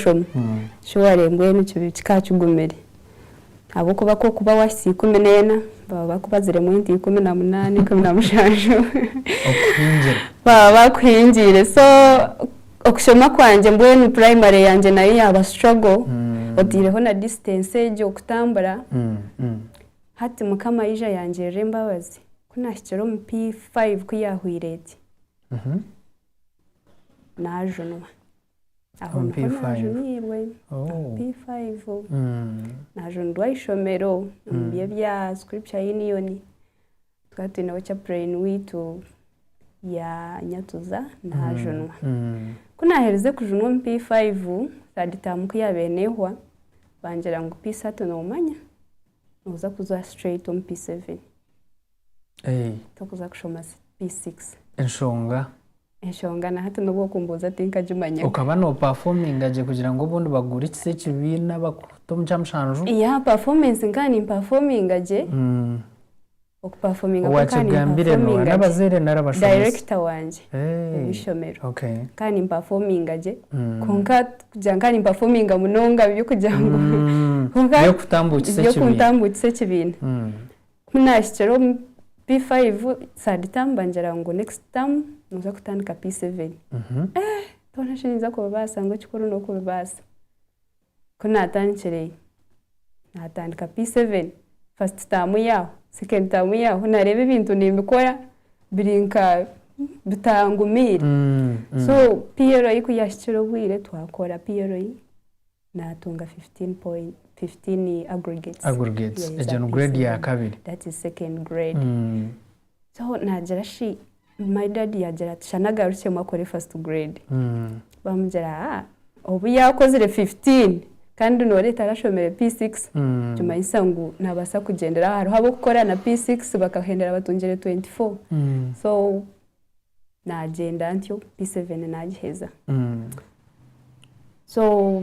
oshoma, surely mbwenu kikaba kigumire. Ahabw'okuba ku orikuba waahitsya 14, baba bakubaziremu ente 18, 17. Okuhingira. Baba bakuhingiire. So okushoma kwangye mbwenu primary yangye nayo yaaba struggle, otaireho na distance egyo okutambura. Hati Mukama yaija yangirira embabazi, ku naahikire omu P5 ku yaahwaire eti, naajunwa. Aho Omu niho P5. Naajunirwe. Oh. P5. Naajunirwa aha ishomero omu by'ebya Scripture Union. Tukaba twineho chaplain waitu yanyatuza naajunwa. Ku naaherize kujunwa omu P5, third term ku yaabaire neehwa, bangira ngu Peace hati noomanya, nooza kuza straight omu P7. Tokuza kushoma P6. Enshonga? Enshonga na hati n'obu okumbuuza tinkagimanyaga. Okaba noopafominga gye kugira ngu obundi bagurikise ekibiina bakute omu kyamushanju? Yeah, performance nkaba nimpafominga gye. Okupafominga kwo nkaba Owakigambire nooha? nimpafominga gye. N'abazaire nari abashomesa? Director wangye ow'eishomero. Nkaba nimpafominga gye kwonka kugira ngu nkaba nimpafominga munonga by'okugira ngu kwonka By'okutambukisa ekibiina. By'okuntambukisa ekibiina. Ku naahikire omu P5 third term bangira ngu next term nooza kutandika P7. Eh hoona shi ninza kubibaasa ngu ekikuru n'okubibaasa. Ku naatandikire, naatandika P7, first term yaaho, second term yaaho, naareeba ebintu nimbikora biri nka bitangumiire. So PLE ku yaahikire obwire twakora PLE. Natunga 15 point, 15 aggregates. Aggregates, Yeah, egyo za ni grade ya P7. kabiri. That is second grade. So nagira shi my dad yagira ati shana agarukyemu akore first grade. Bamugira aa obu yakozire 15 kandi noreeba tarashomire P6 nikimanyisa ngu nabaasa kugyendera aho. Hariho abokukora na P6 bakahendera batungire 24. So Naagyenda ntyo P7 naagiheza. So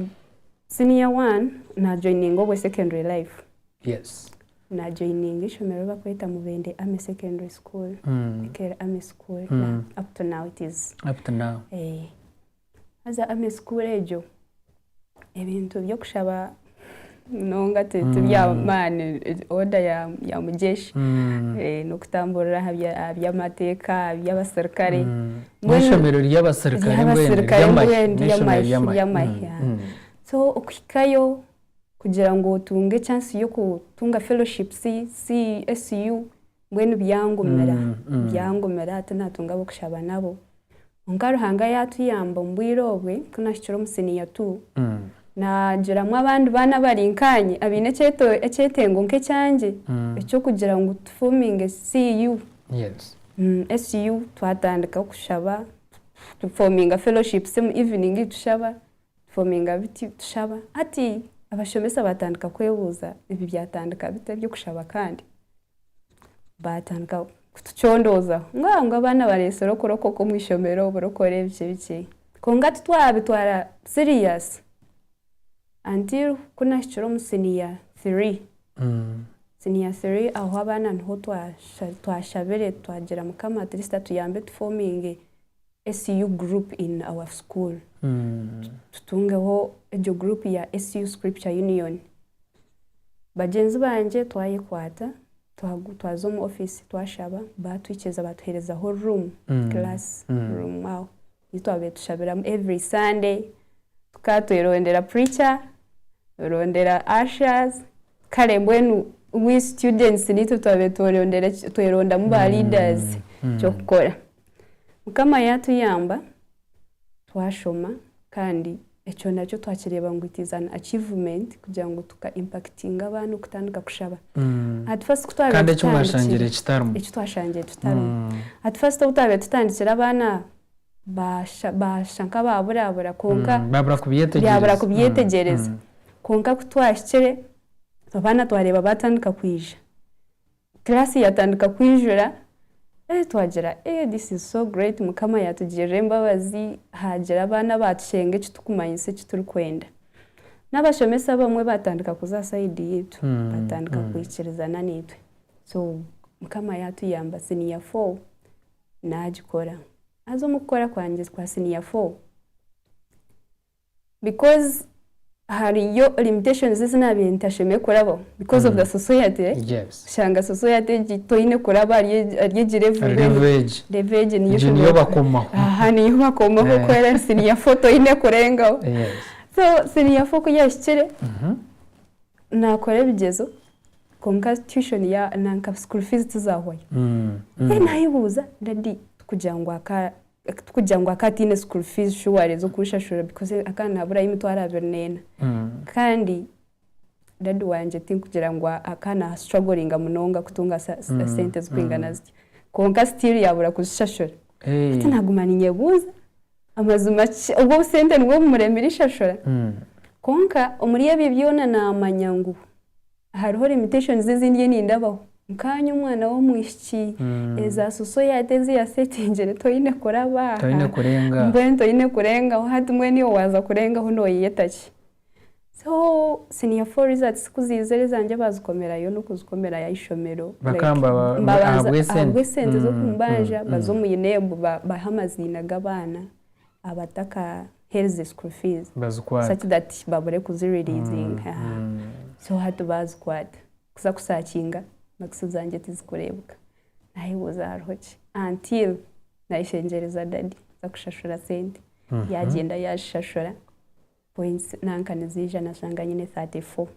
senior one naajoininga obwe secondary life. Naajoininga eishomero eri barikweta Mubende Army Secondary School, Ekeri Army School, up to now it is. Up to now. Haza Army School egyo, ebintu by'okushaba munonga tiby'amaani, order ya mugyeshi n'okutamburira aha by'amateeka, aha by'abasirikare. N'eishomero ry'abasirikare mbwenu ry'amahe. Ry'amahe. So okuhikayo kugira ngu otunge chance y'okutunga fellowship CSU mbwenu byangumira, byangumira tinatunga ab'okushaba nabo. Kwonka Ruhanga yaatuyamba omu bwire obwe, ku naahikire omu siniya tu, naagiramu abandi baana abari nkaanye abaine ekyetengo nk'ekyangye eky'okugira ngu tufominge CU. SU twatandika kushaba, tufominga fellowships omu evening tushaba, tufominga biti tushaba. Hati abashomesa baatandika kwebuuza ebi byatandika bita eby'okushaba kandi? Baatandika kutucondoozaho ngu ah ngu abaana bareetsire okurokoka omu ishomero oburokore biki biki. Kwonka titwabitwara serious until ku naahikire omu siniya three. Siniya three aho abaana niho twashabire twagira Mukama at least atuyambe tufominge SU group in our school. Tutungeho egyo group ya SU Scripture Union. Bagyenzi bangye twayekwata twaza omu ofiisi twashaba baatwikiriza baatuheerezaho room, class room aho ei twabaire tushabiramu every Sunday. Tukaba twerondera preacher, twerondera ushers, kare mbwenu we students niitwe twabaire twerondamu ba leaders ky'okukora. Mukama yaatuyamba twashoma kandi ekyo nakyo twakireeba ngu it is an achievement kugira ngu tuka impactinga abaana okutandika kushaba. At first ku twabaire Kandi eki mwashangire tutandikire kitarimu. Eki twashangire tutarimu. At first obu twabaire tutandikire abaana basha bashusha nk'ababurabura kwonka Babura kubyetegyereza. Byabura kubyetegyereza. Kwonka ku twahikire abaana twareeba baatandika kwija. Class yatandika kwijura, eh twagira eh this is so great Mukama yatugirira embabazi hagira abaana abatushenga ekitukumanyisa ekiturikwenda. N'abashomesa abamwe batandika kuza aha side yitu, batandika kwikirizana naitwe. So Mukama yatuyamba senior four nagikora. Haza omu kukora kwangye kwa senior four, because. Hariyo limitations ezi naabaire ntashemereire kurabaho because of the society. Oshanga society egi toine kuraba ahari egi level. Level egi. Level egi niyo Egyo niyo bakomaho. Aha niyo bakomaho kuhwera senior four toine kurengaho. So senior four ku yaahikire, naakora ebigyezo kwonka tuition nanka school fees tizaahwayo. Then naayebuuza daddy kugira ngu aka Tikugira ngu akaba ataine school fees surely ez'okunshashurira because akaba naaburayo emitwaro 24 kandi dadi wangye tinkugira ngu akaba na strugglinga munonga kutunga sente zirikwingana zityo kwonka still yaabura kuzishashura. Hati naaguma ninyebuuza amazima obwo obusente nibwo bumuremire ishashura? Kwonka omuri ebyo byona naamanya ngu Hariho limitations ezi ndiyo nindabaho nkaanye omwana w'omwishiki eza society ezi yasetingire toine kuraba aha Toine kurenga. Mbwenu toine kurengaho hati mbwenu iwe waaza kurengaho nooyeyeta ki? So senior four results ku ziizire ezangye baazikomerayo n'okuzikomerayo aha ishomero like Bakamba ba- mbabanza ahabw'esente. ahabw'esente z'okumbanja baza omu UNEB bahe amaziina g'abaana abatakaheerize school fees Bazikwata. such that babure kuzireleasinga. So hati baazikwata. Kuza kusakinga marks zangye tizikureebeka. Naayebuuza hariho ki? Until naayeshengyereza daddy kuza kushashura sente. Yaagyenda yaazishashura, points nanka niziija nashanga nyine 34.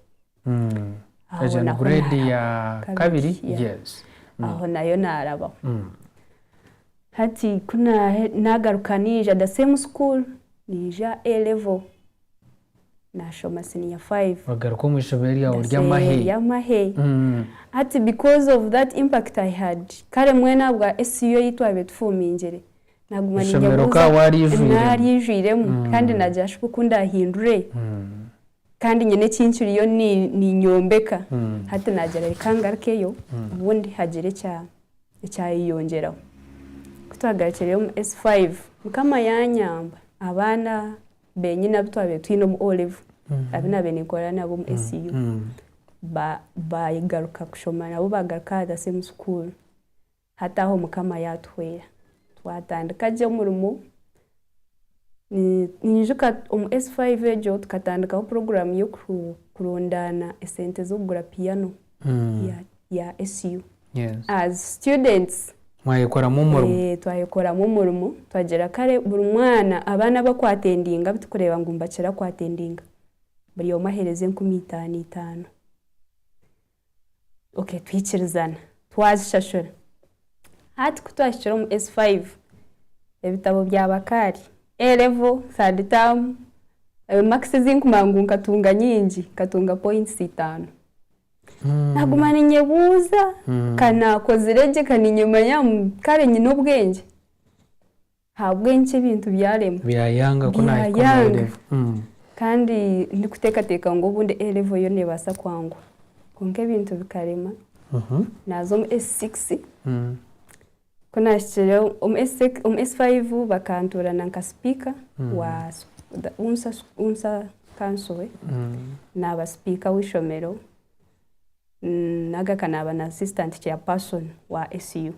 Aho Egyo ni naho grade naaraba. ya Kabiri, kabiri? yeah. Yes. Aho nayo naarabaho. Hati ku naagaruka naija the same school, naija A level. Naashoma senior five. Wagaruka omu ishomero ryawe ry'amahe. Ry'amahe. Hati because of that impact I had, kare mbwenu ahabwa SU ei twabaire tufoomingire, naaguma Ishomero ninyebuuza, ka waarijwiremu. Naarijwiremu kandi naagira shuba oku ndaahindure kandi nyine eki nkiriyo ninyombeka. Hati naagira reka ngarukeyo obundi hagire ekyayeyongyeraho. Ku twagarukireyo omu S5, Mukama yaanyamba abaana benyini abu twabaire twine omu O level, abu naabaire ninkora nabo omu SU, baagaruka kushoma nabo baagaruka aha the same school. Hati aho Mukama yaatuhwera twatandika gye omurimo. Ninyijuka omu S5 egyo tukatandikaho puroguraamu y'okurundaana esente z'okugura piyano ya SU. As students. Mwayekoramu omurimo. Twayekoramu omurimo twagira kare buri mwana abaana abakwatendinga abu turikureeba ngu nibakira kwatendinga buri omwe aheereze 5000 itaano. Okay twikirizana twazishashura. Hati ku twahikire omu S5 ebitabo byaba kaari, A level, third term, marks ezi nkumanya ngu nkatunga nyingi, nkatunga points itaano. Naguma ninyebuuza ka naakozire gye ka niinyemanya kare nyine obwengye, ahabw'enki ebintu byarema? Byayanga ku naahika omu A Byayanga. level. Kandi ndikuteekateeka ngu obundi A level yo neebaasa kwangwa. Kwonka ebintu bikarema, naaza omu S6, ku naahikire omu S6 omu S5 bakantoorana nka sipiika wa UNSA UNSA council, naaba sipiika w'eishomero, nagaruka naaba na assistant chairperson wa SU.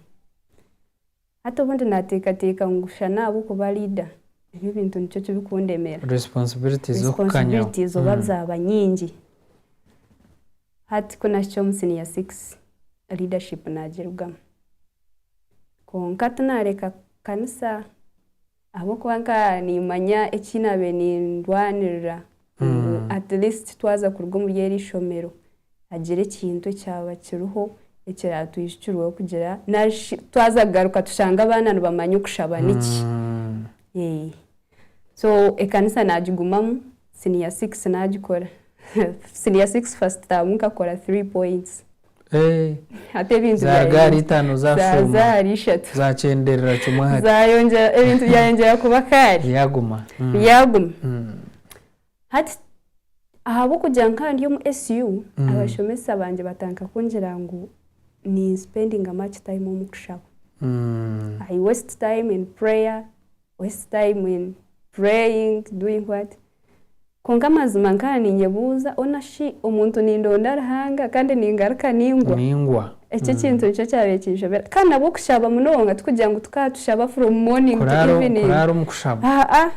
Hati obundi naateekateeka ngu shana ahabw'okuba leader, ebi ebintu nikyo kirikundemera. Responsibilities z'okukanyaho. Responsibilities oba zaaba nyingi. Hati ku naahikire omu senior six, leadership naagirugamu. Kwonka tinaareka kanisa ahabw'okuba nka niimanya eki naabaire nindwanirira ngu at least twaza kuruga omuri eri ishomero hagire ekintu ekyaba kiriho ekiraatwijukirweho kugira nari shi twaza kugaruka tushange abaana nibamanya okushaba niki. So ekanisa naagigumamu, senior six naagikora. Senior six first term nkakora three points. Hati ebintu Zaaruga ahari itaano zaashuuma. Zaaza ahari ishatu. Zaakyenderera kimwe hati. Zaayongyera, ebintu byayongyera kuba kaari. Byaguma. Byaguma. Hati ahabw'okugira ngu nkaba ndi omu SU, abashomesa bangye batandika kungira ngu ni spendinga much time omu kushaba. I waste time in prayer, waste time in praying, doing what. Kwonka amazima nkaba ninyebuuza hoona shi omuntu nindonda Ruhanga kandi ningaruka ningwa? Ningwa. Ekyo ekintu nikyo kyabaire kinshobera. Kandi nabwo okushaba munonga tikugira ngu tukaba tushaba from morning to evening. Kuraara omu kushaba. Aa,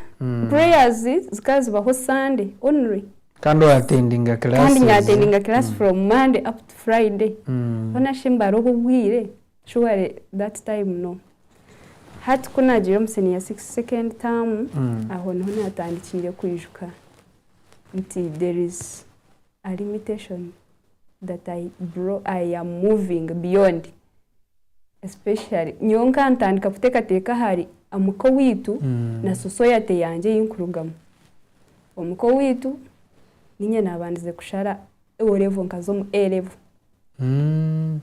prayers zikaba zibaho Sunday only. Kandi oatendinga Kandi classes. nyatendinga class from Monday up to Friday. Hoona shi mbare obu obwire, surely that time no. Hati ku naagiire omu senior six second term, aho niho naatandikiire kwijuka nti there is a limitation that I bro I am moving beyond especially nyowe nkantandika kuteekateeka ahari omuka owaitu na society yangye ei nkurugamu. Omuka owaitu niinye naabandize kushara O level nkaza omu A level.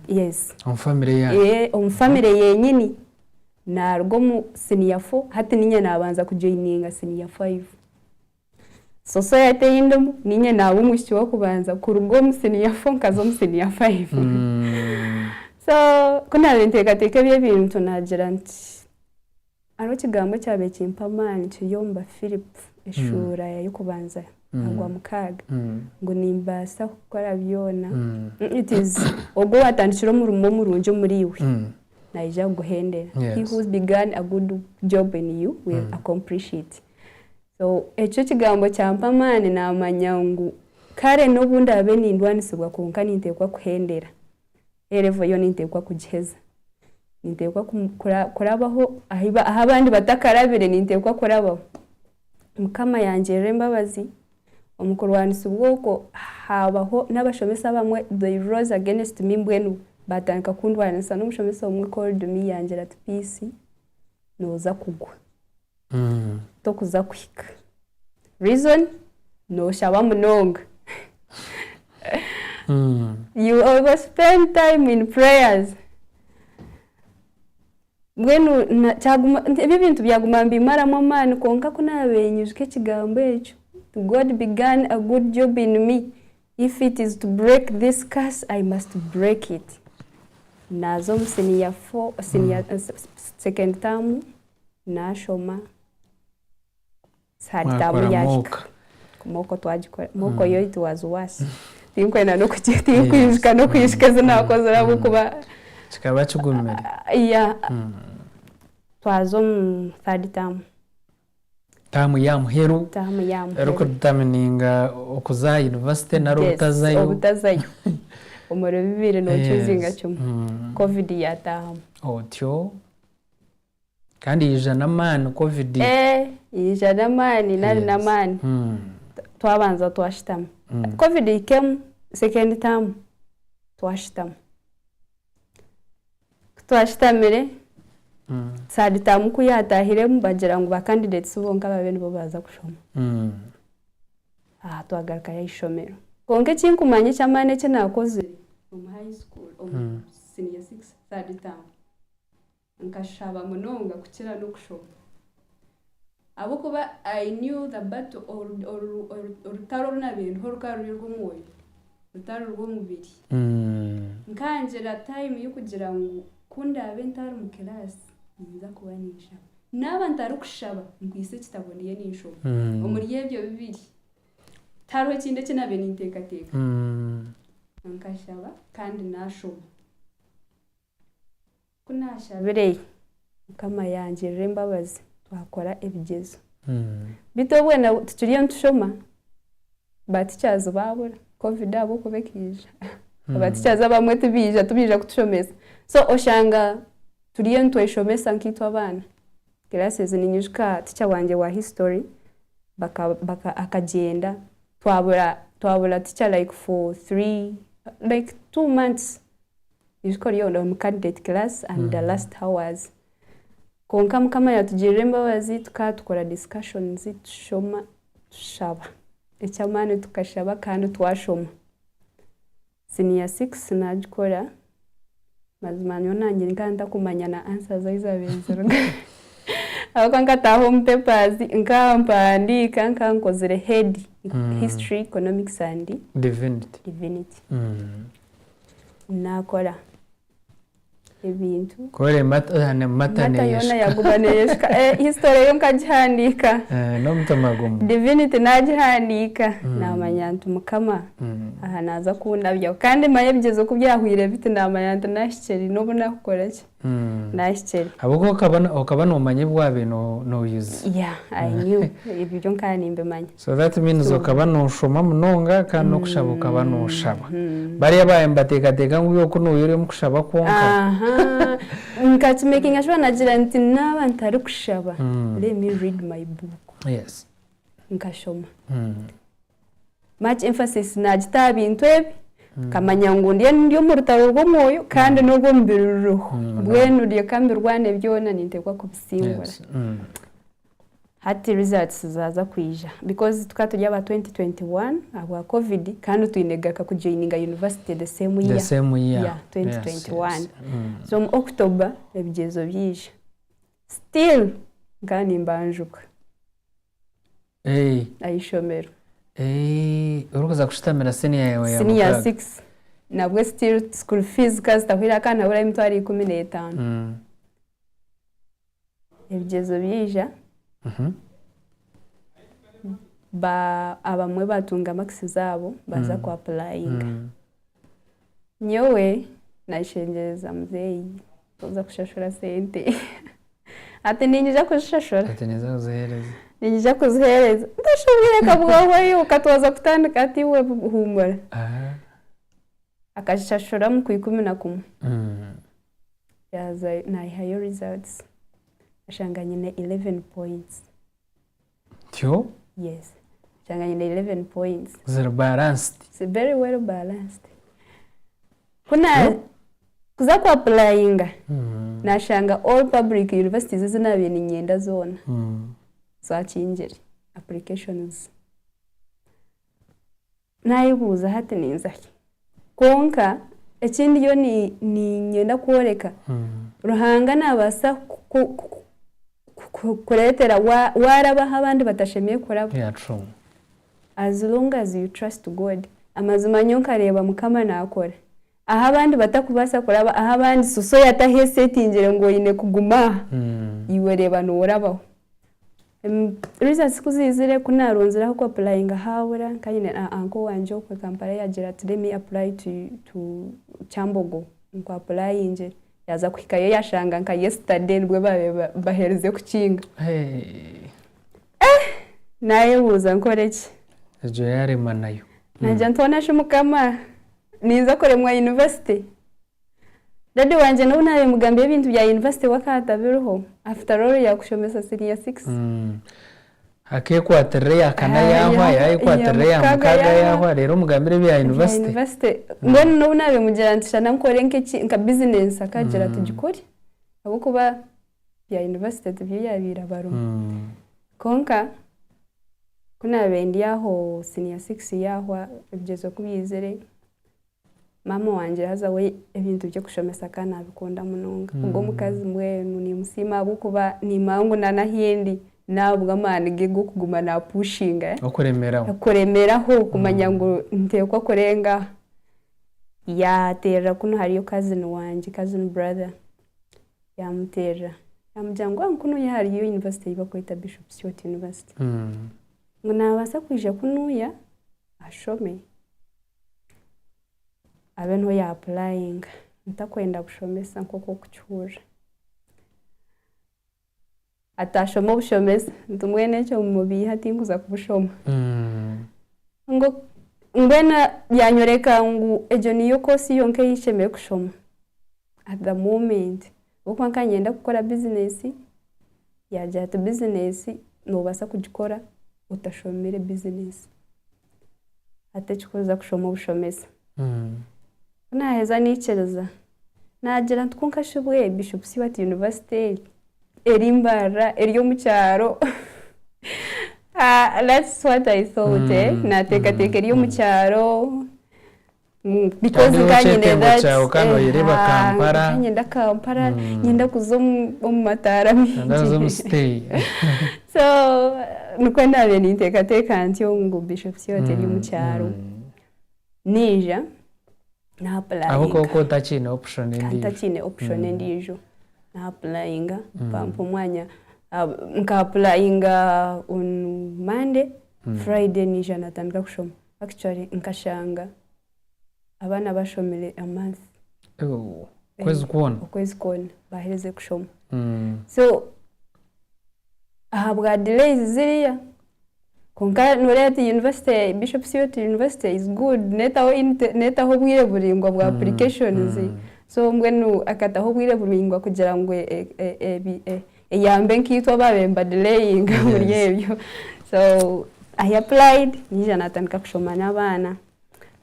Yes. Omu family yaanyu? Ee, omu family yenyini. Naaruga omu senior four hati niinye naabanza kujoininga senior five. Society ei ndimu niinye naaba omwishiki w'okubanza kuruga omu senior four nkaza omu senior five. So ku naabaire nteekateeka ebyo ebintu naagira nti hariho ekigambo ekyabaire kimpa amaani kiri omu Bafilipo eshuura y'okubanza agwa mukaaga ngu nimbaasa kukora byona. It is ogwo owaatandikire omurimo murungi omuriiwe naija kuguhendera. He who began a good job in you will accomplish it. So ekyo ekigambo kyampa amaani naamanya ngu kare n'obu ndaabe nindwanisibwa kwonka ninteekwa kuhendera. A level yo ninteekwa kugiheza. Ninteekwa kurabaho ahu abandi batakarabire ninteekwa kurabaho. Mukama yangirira embabazi, omu kurwanisibwa okwo haabaho n'abashomesa abamwe they rose against me mbwenu baatandika kundwanisa n'omushomesa omwe called me yangira ati Peace nooza kugwa. Tokuza kuhika. Reason, nooshaba munonga. You overspend time in prayers. Mbwenu kyaguma ebi ebintu byaguma nibimmaramu amaani kwonka ku naabaire nyijuka ekigambo ekyo, God began a good job in me, if it is to break this curse, I must break it. Naaza omu senior four, senior, second term, Naashoma third term Mwakora yaahika. mock. Mock twagikora, mock yo it was worse. Tinkwenda n'okugi tinkwijuka n'okwijuka ezi naakozire ahabw'okuba Kikaba kigumire. yeah. Twaza omu third term. Taamu y'aha muheru Taamu y'aha muheru. erikuditamininga okuza aha yunivasite nari Yes, obutazayo. obutazayo. Omuri bibiri nookyuzinga Yes. kimwe. Covid yaataahamu. Otyo. Kandi yaija n'amaani covid. Eeh yaija n'amaani nari Yes. n'amaani twabanza twashutama. Covid came second term twashutama. Ku twashutamire, third term ku yaatahiremu bagira ngu ba candidates bonka babe nibo baaza kushoma. Aha twagarukayo aha ishomero. Kwonka eki nkumanya eky'amaani eki naakozire omu high school omu senior six third term, Nkashaba munonga kukira n'okushoma. Ahabw'okuba I knew the battle, orutaro oru naabaire ndiho rukaba ruri orw'omwoyo rutari rw'omubiri. Nkangira time y'okugira ngu ku ndaabe ntari mu kiraasi ninza kuba ninshaba. Naaba ntarikushaba nkwitse ekitabo ndiyo ninshoma. Omuri ebyo bibiri tihariho ekindi eki naabaire ninteekateeka. Nkashaba kandi naashoma. Ku naashabire, Mukama yangirira embabazi twakora ebigyezo. Beitu obwe tukiriyo nitushoma, ba teachers baabura, covid ahabw'okuba ekaija, aba teachers abamwe tibaija, tibaija kutushomesa. So oshanga turiyo nitweshomesa nkaitwe abaana. Classes ninyijuka teacher wangye wa history akagyenda twabura twabura teacher like for three like two months. Ijuka ori omu candidate class and the last hours. Kwonka Mukama yatugirira embabazi tukaba tukora discussions tushoma tushaba. Eky'amaani tukashaba kandi twashoma. Senior six nagikora, mazima nyowe nanye nkaba ntakumanya na answers ahu zabaire niziruga. Ahabw'okuba nkataaha omu papers nkampandiika nkaba nkozire head, history, economics and Divinity. divinity. Naakora ebintu. Kore mata mata Mata yoona neyeshika. yaguma neyeshika. Eh, history yo nkagihandiika. Eh, n'omutima gumwe. Divinity nagihandiika. Naamanya nti Mukama aha naaza kundabyaho. Kandi manya ebigyezo ku byahwire biti naamanya nti nahikire n'obu naakukora ki. Naahikire. Ahabw'okuba okaba okaba noomanya ebi waabaire nooyuza. Yeah, I knew. Ebyo byo nkaba nimbimanya. So that means okaba nooshoma munonga kandi n'okushaba okaba nooshaba. Bariya abaabaire nibateekateeka ngu iwe oku nooya ori omu kushaba kwonka. Aha. Nkakimakinga sure nagira nti naaba ntarikushaba, let me read my book. Nkashoma. Much emphasis naagita aha bintu ebi, nkamanya ngu ndiyo ndi omu rutaro rw'omwoyo kandi n'orw'omubiri ruriho. Mbwenu reka mbirwane byona ninteekwa kubisingura. Hati results zaaza kwija because tukaba turi aba 2021 ahabwa covid kandi twine kugaruka kujoininga university the same year. The same year. Yeah, 2021. So omu October ebigyezo byaija. Still nkaba nimbanjuka. Hey. Aha ishomero. Hey, orikuza kushutamira senior yawe ya Senior mukaaga. 6. Nabwe still school fees zikaba zitahwire akaba naburayo emitwaro 15. Ebigyezo byaija, ba abamwe batunga marks zaabo baaza ku apurayinga. Nyowe naayeshengyereza muzeeyi kuza kushashura sente. Ati niinyija kuzishashura. Ati ninza kuziheereza. Niinyija kuziheereza. Ntashobwire kabwahwayo katwaza kutandika ati iwe huumura. Akazishashura omu kwa 11. Yaaza naihayo results ashanga nyine 11 points. Tyo? Yes, nshanga nyine 11 points. Ziri balanced. It's very well balanced. Ku na kuza ku applyinga nashanga all public universities ezi nabaire niinyenda zoona zakingire applications. Naayebuuza hati ninza hi? Kwonka eki ndiyo niinyenda kworeka, Ruhanga naabaasa kukureetera waaraba ahu abandi batashemereire kuraba. As long as you trust God. Amazima nyowe nkareeba Mukama naakora. Ahu abandi batakubaasa kuraba, ahu abandi soso yataho esetingire ngu oine kuguma aha, iwe reeba noorabaho. Results ku ziizire ku naaronzire ahu ku-apurayinga haabura, nka nyine uncle wangye okwe Kampala yaagira ati let me apply to Kyambogo nku-apurayingire. Yaaza kuhikayo yaashanga nka yesterday nibwo baabaire baherize kukinga. Naayebuuza nkore ki? Egyo yaarema nayo. Naagira nti hoona shi Mukama, ninza kuremwa yunivasite? Dadi wangye n'obu naabaire mugambira ebintu bya yunivasite we akaba atabiriho, after all yaakushomesa senior six. Akeekwatirira eya kana yaahwa, yaayekwatirira eya mukaaga yaahwa, reero omugambire ebya yunivasite. Yunivasite. Mbwenu n'obu naabaire mugira nti shana nkore nk'eki nka bizinesi akagira ati gikore ahabw'okuba bya yunivasite tibyo yaabaire abarimu. Kwonka ku naabaire ndi aho senior six yaahwa ebigyezo ku byaizire, Maama wangye haza we ebintu by'okushomesa akaba naabikunda munonga. Ogwo omukazi mbwenu niimusiima ahabw'okuba niimanya ngu na n'ahi ndi n'ahabw'amaani ge g'okuguma naapushinga. Okuremeraho. Kuremeraho kumanya ngu nteekwa kurenga aha. Yaateerera kunu hariyo cousin wangye, cousin brother, yaamuteerera yaamugira ngu kunuuya hariyo university ei barikweta Bishop Stuart University. Ngu naabaasa kwija kunuuya ashome. Abe niho ya apurayinga ntakwenda bushomesa nk'oku orikukihurira. Atashoma obushomesa nti mbwenu ekyo mumubiihe tinkuza kubushoma. Ngu mbwenu yanyoreka ngu egyo niyo koosi yonka ei nshemereire kushoma at the moment ahabw'okuba nkaba niinyenda kukora bizinesi, yaagira ati bizinesi noobaasa kugikora otashomire bizinesi. Hati ekikuza kushoma obushomesa. Ku naaheza naikiriza, naagira nti kwonka shi bwe Bishop Stuart University eri Mbarara eri omu kyaro that's what I thought naateekateeka eri omu kyaro because Kandi nka nyine ekyetengo that kyawe ka nooyereeba Kampala. nka nyenda Kampala, nyenda kuza omu mataara Nyenda kuza omu maingi. siteyi. So nikwo naabaire ninteekateeka ntyo ngu Bishop Stuart eri omu kyaro. Naija Ahabw'okuba naapurayinga. okaba otakiine option endiijo. Ntakiine option endiijo. Naapurayinga bampa omwanya, nkaapurayinga on Monday, Friday naija naatandika kushoma. Actually nkashanga abaana bashomire a month. Ooh. Okwezi kwona? Okwezi kwona baaherize kushoma. So ahabwa delays ziriya, kwonka nooreeba ati university, Bishop Stuart University is good, neetaho neetaho obwire buraingwa bwa applications, so mbwenu akataho obwire buraingwa kugira ngu eyambe nkaitwe abaabaire nibadelayinga omuri ebyo. So I applied, naija naatandika kushoma n'abaana.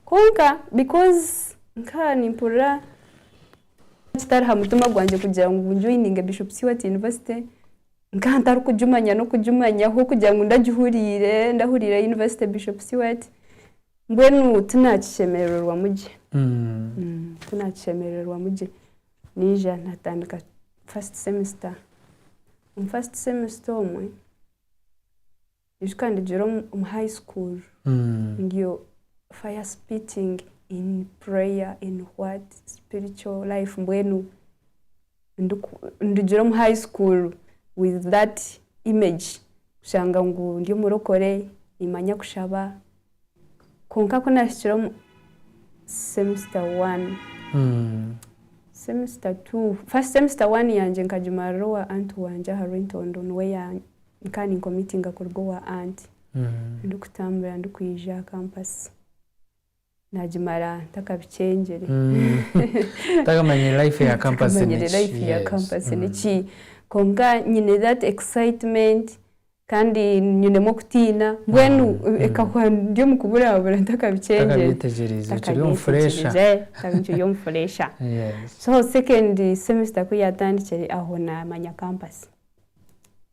Kwonka because nka nimpurira kitari ha mutima gwangye kugira ngu njoininge Bishop Stuart University, nka ntarikugimanya n'okugimanyaho kugira ngu ndagihuriire, ndahuriire University Bishop Stuart, mbwenu tinakishemerererwamu gye, tinakishemerererwamu gye. Naija natandika first semester, omu first semester omwe, Ijuka ndigira omu high school ndi fire spitting in prayer in what spiritual life mbwenu ndugira omu high school with that image kushanga ngu ndi omurokore nimanya kushaba kwonka kunahikire omu semester one semester two first semester one yangye nkagimarira owa aunt wangye aha Rwentondo niwe Nkaba ninkomitinga kuruga owa anti ndikutambura ndikwija aha kampasi. Naagimara ntakabikyengire. Otakamanyire life ya campus Ntakamanyire niki. life ya campus niki. Kwonka nyine that excitement kandi nyinemu okutiina mbwenu ekahwa ndi omu kuburabura ntakabikyengire. Otakabyetegyereize okiri omu furesha. Nkaba nkiri omu furesha. So second semester ku yaatandikire aho naamanya campus.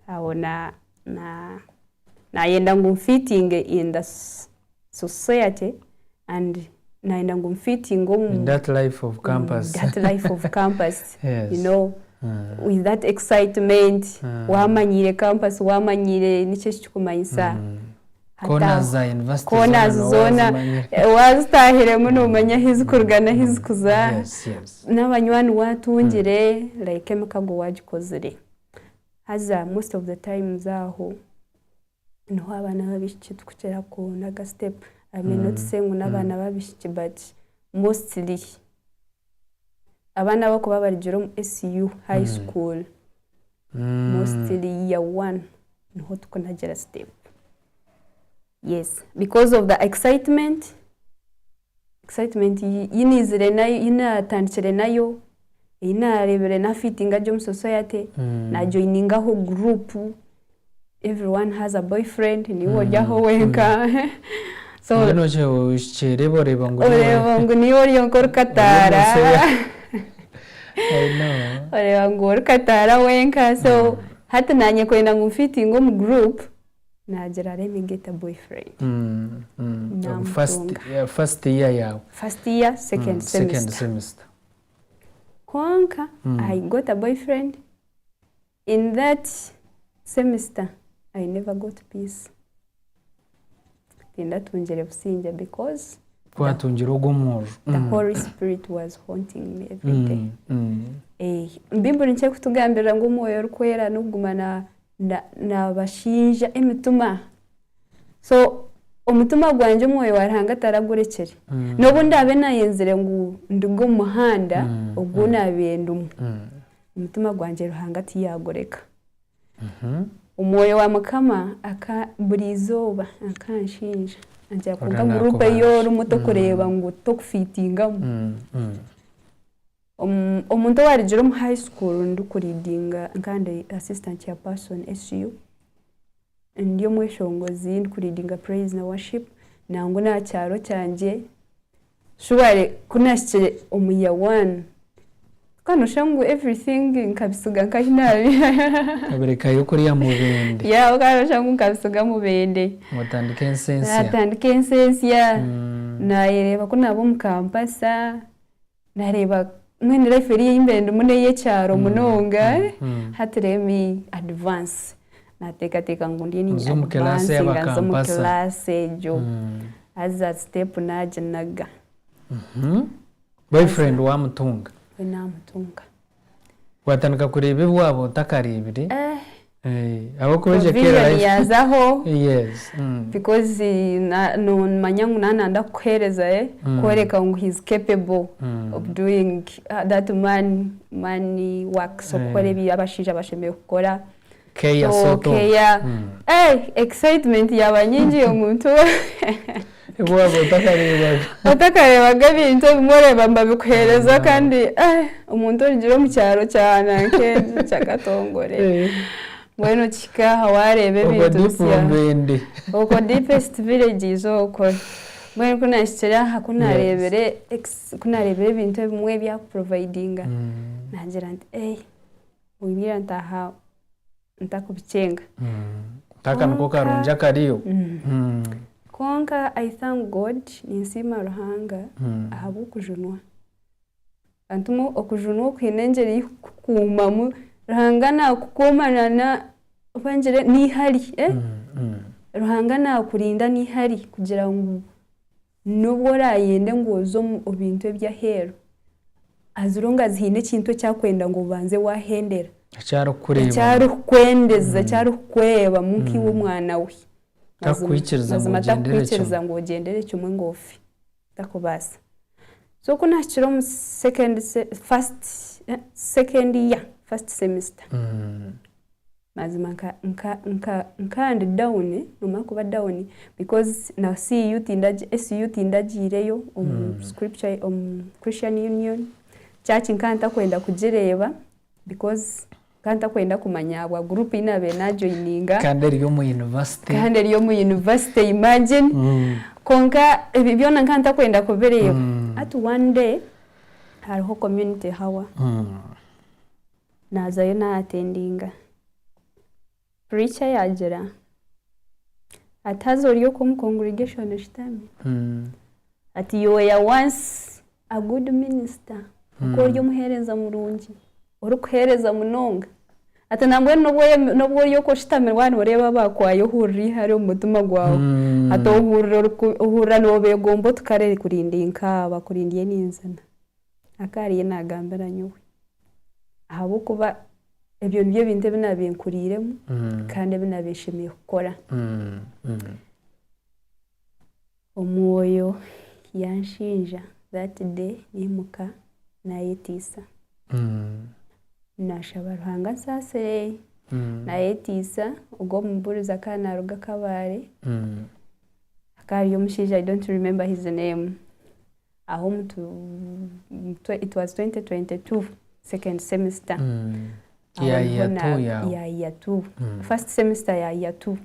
Aho na na nayenda ngu nfitinge in the society and nayenda ngu nfitinge omu In that life of campus. that life of campus Yes. you know with that excitement wamanyiire campus wamanyiire niki eki kirikumanyisa hati Corners aho za university corners zoona zoona wazimanyire. wazitahiremu nomanya ahu zirikuruga n'ahu zirikuza Yes, yes. n'abanywani watungire like emikago wagikozire. Haza most of the times aho niho abaana b'abaishiki turikukira kunaga step, I may not say ngu n'abaana b'abaishiki but mostly abaana abarikuba barugire omu SU high school mostly year one niho turikunagira step. Yes, because of the excitement, excitement yi naizire nayo, yi naatandikire nayo, ei naareebire naafiitinga gye omu society, naajoiningaho group, everyone has a boyfriend, niiwe ori aho wenka, so Mbwenu okyereeba oreeba ngu niiwe. Oreeba ngu niiwe ori wenka orikataara, I know. Oreeba ngu orikataara wenka, so hati naanye kwenda ngu nfiitinge omu group, Naagira let me get a boyfriend. First, Naamutunga. first year yaawe. First year, second Second semester. semester. Kwonka I got a boyfriend. In that semester, I never got peace. Tindatungire busingye because Ku waatungire ogwo omwojo. the Holy Spirit was haunting me every day. Eh, Baiburi nikyo erikutugambira ngu Omwoyo Orikwera n'okuguma na Naabashinja emitima. So omutima gwangye Omwoyo wa Ruhanga taragurekire. N'obu ndaabe naayenzire ngu nduge omu muhanda ogu naabaire ndimu, omutima gwangye Ruhanga tiyaagureka. Omwoyo wa Mukama aka buri izooba akanshinja angira kwonka guruupu ei orimu tokureeba ngu tokufiitingamu. Omuntu owarugire omu high school ndikuridinga nka ndi assistant chairperson SU, ndi omweshongozi ndikuridinga praise na worship nangwa n'aha kyaro kyangye surely ku naahikire omu year one kandi nooshusha ngu everything nkabisiga nkahi naabiiha. Okabirekayo kuriya Mubende. Yeah okaba nooshusha ngu nkabisiga Mubende. Ngu otandike ensi ensya. Naatandika ensi ensya, naayereeba ku naaba omu kampasa. Nareeba mbwenu life eri ei mbaire ndimu n'ey'ekyaro munonga hati let me advance nateekateeka ngu ndiyo Oze omu class ninyiadvansinga nze omu y'abakampasa. class egyo haza step naginaga. Boyfriend wamutunga? We namutunga. Watandika kureeba ebi waaba otakareebire? Eh. Eh, ahabw'okuba egyo Provision care life. yazaho Yes. Because nomanya ngu nananda kukuhereza eh, kworeka ngu he is capable of doing that man man works okukora ebi abashaija bashemereire kukora. Care So sort of. care, eh, excitement yaba nyingi omuntu Ebi waaba otakareebaga. Otakareebaga ebintu ebimwe oreeba nibabikuheereza kandi eh, omuntu orugire omu kyaro kya nanka kya Katongore mbwenu okihika aha waareeba Okwo ebintu deep bisya. Mubende. Okwo deepest village okwo. Mbwenu ku naahikire aha ku naareebire ex ku naareebire ebintu ebimwe ebi arikuprovidinga, naagira nti eh, bwira ntaaha ntakubikyenga. Aka niko karungi akariyo. Kwonka I thank God, ninsiima Ruhanga ahabw'okujunwa. Bantumwe okujunwa oku haine engyeri ei kukukuumamu, Ruhanga naakukuuma na oba ngire n'eihari, Ruhanga naakurinda n'eihari kugira ngu n'obu oraayende ngu oze omu bintu eby'aheeru, as long as haine ekintu eki arikwenda ngu obanze waahendera. Eki arikukureebamu. Eki arikukwendeza, eki arikukwebamu nk'iwe omwana we. Takukwikiriza ngu Mazima ogyendere kimwe. Takukwikiriza ngu ogyendere kimwe ngu ofe. Takubaasa. So ku naahikire omu second first second year, first semester, mazima nka nka nka nka ndi down, noomanya kuba down because na CU tindagi SU tindagiireyo omu scripture omu Christian Union, church nka ntakwenda kugireeba because nka ntakwenda kumanya ahabwa group ei naabaire naajoininga. Kandi eri omu university. Kandi eri omu university imagine. Kwonka ebi byona nka ntakwenda kubireeba. Hati one day hariho community hour, naazayo naattendinga. Preacher yaagira ati haza ori okwo omu congregation oshutami, ati you were once a good minister, okaba ori omuheereza murungi, orikuheereza munonga. Ati nambwenu n'obu ori okwo oshutamire waaba nooreeba abaakwayo ohurira eihari omu mutima gwawe. Ati ohurira ohurira noobeegomba oti kare kuri ndi nkaaba, kuri ndiyo ninzina. Akaba ariyo naagambira nyowe. Ahabw'okuba ebyo nibyo bintu ebi naabiire nkuriiremu kandi ebi naabiire nshemereire kukora. Omwoyo yanshinja that day niimuka naayetiisa. Naashaba Ruhanga ansaasire. Naayetiisa, ogwo omubuurizi akaba naaruga Kabale, akaba ari omushaija I don't remember his name. Aho omu it was 2022 second semester. Aho Ya niho year two yaawe. Ya year two. First semester ya year two.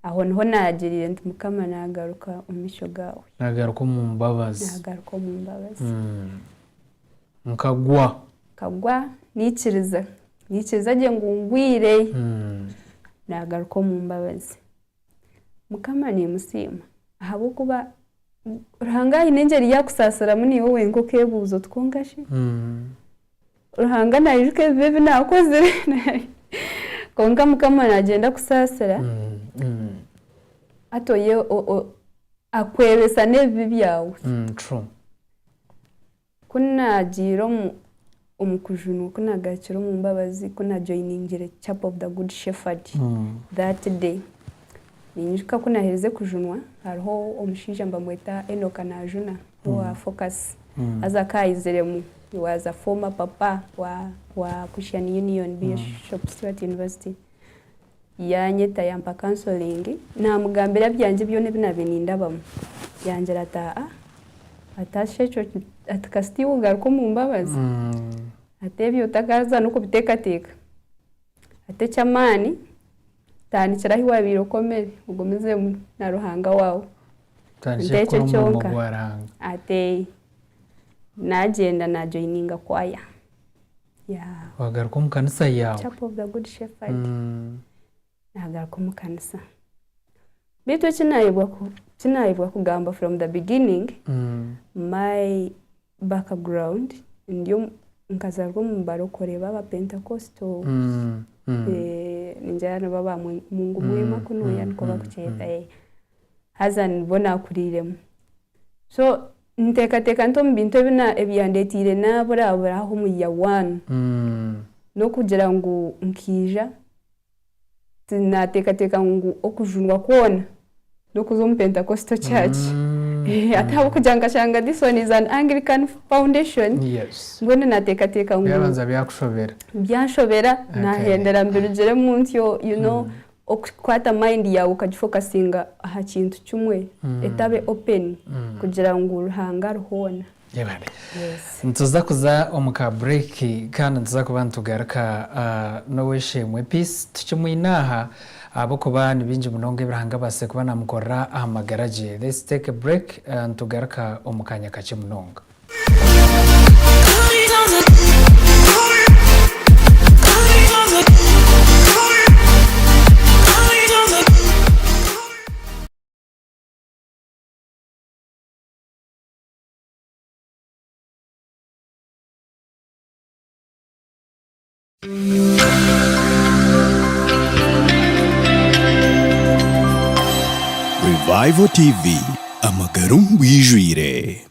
Aho niho naagiriire nti Mukama naagaruka omu maisho gaawe. Naagaruka omu mbabazi. Naagaruka omu mbabazi. Nkagwa. Nkagwa naikiriza, naikiriza gye ngu ngwire. Naagaruka omu mbabazi. Mukama niimusiima ahabw'okuba Ruhanga aine engyeri yaakusaasiramu naiwe wenka okeebuuza oti kwonka shi Ruhanga naijuka ebibi ebi naakozire? Kwonka Mukama naagyenda akusaasira hati akwebesa n'ebibi byawe. True. Ku naagiire omu kujunwa, ku naagarukire omu mbabazi, ku naajoiningire Chapel of the Good Shepherd that day, ninyijuka ku naaherize kujunwa, hariho omushaija nibamweta Enock Najuna owa Focus, haza akaba aiziremu, he was a former papa wa Christian Union Bishop Stuart University. Yaanyeta yampa counseling, naamugambira ebyangye byona ebi naabaire nindabamu. Yangira ati aa, ati haza ekyo ati kasita iwe ogaruka omu mbabazi, ati ebyo otakaaza n'okubiteekateeka. Ati eky'amaani tandikira ahu waabaire okomire ogumizemu na Ruhanga waawe. Otandikire Nti ekyo kukora omurimo kyonka. gwa Ruhanga. Ati naagyenda naajoininga choir. Yeah. Wagaruka omu kanisa yaawe. Chapel of the Good Shepherd. Naagaruka omu kanisa. Beitu eki naayebwa kugamba from the beginning, my background ndi nkazaarwa omu barokore b'Abapentecoastal. Ningira nibo aba Mungu mwema kunuya nikwo bakukyeta. Haza nibo naakuriiremu. So nteekateeka nti omu bintu ebyandeetiire naaburabura aho omu year one, n'okugira ngu nkaija. Naateekateeka ngu okujunwa kwona n'okuza omu Pentecostal church. Hati ahabw'okugira ngu nkashanga this one is an Anglican foundation, mbwenu naateekateeka ngu. Byabanza byakushobera. Byanshobera, naahendera mbirugiremu ntyo, you know, okukwata mind yaawe okagifokasinga aha kintu kimwe, etabe open kugira ngu Ruhanga ari hoona. Yebare. Nituza kuza omu ka break kandi nituza kuba nitugaruka n'ow'eishe-emwe Peace tukimwine aha ahabw'okuba ni bingi munonga ebi Ruhanga abaasize kuba naamukorera aha magara gye. Let's take a break nitugaruka omu kaanya kakye munonga. Revival TV, amagara omu bwijwire.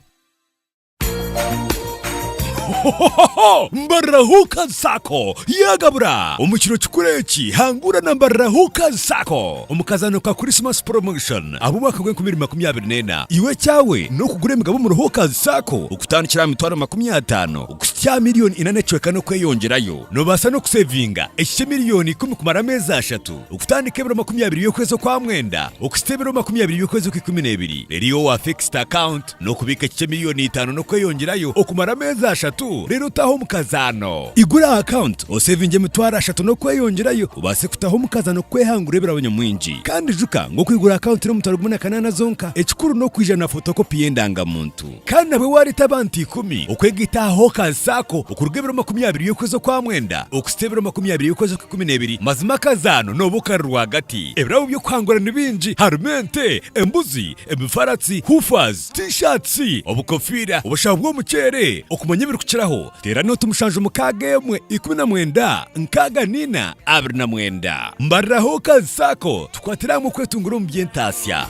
Hohoho! Mbarira Hookers Sacco yagabura! Omu kiro kikuru eki, hangura na Mbarira Hookers Sacco omu kazaano ka Christmas Promotion ab'omwaka gw'enkumi ibiri makumi abiri n'ena. Iwe ekyawe n'okugura emigabo omuri Hookers Sacco okutandikira aha mitwaro makumi ataano okuhitsya aha miriyoni ina n'ekicweka n'okweyongyerayo. Noobaasa n'okusevinga ekikye miriyoni ikumi kumara ameezi ashatu okutandika ebiro makumi abiri by'okwezi Okwamwenda okuhitsya ebiro makumi abiri by'okwezi Okwikumi n'ebiri. Reero iwe owa Fixed Account, N'okubiika ekikye miriyoni itaano n'okweyongyerayo okumara ameezi ashatu reero otaahe omu kazaano. Igura akawunti osevinge emitwaro ashatu n'okweyongyerayo obaase kutaha omu kazaano kwehangura ebirabo nyamwingi. Kandi ijuka ngu okwigura akawunti n'omutwaro gumwe na kanaana zonka, ekikuru n'okwija na fotokopi y'endangamuntu. Kandi nabwe waareeta abantu ikumi okwegaita aha Hawkers Sacco okuruga ebiro 20 by'okwezi Okwamwenda okuhitsya ebiro 20 by'okwezi Okwikumineebiri, mazima akazaano nooba okari rwagati. Ebirabo by'okuhangura ni bingi, harimu ente, embuzi, Emifaratsi, hoofers, T-shirts, obukofiira, obushaho bw'omuceere. Okumanya ebirikukiraho, teera nooti mushanju mukaaga emwe 19 64 29. Mbarira Hawkers Sacco tukwatire hamwe okwetungura omu by'entaasya.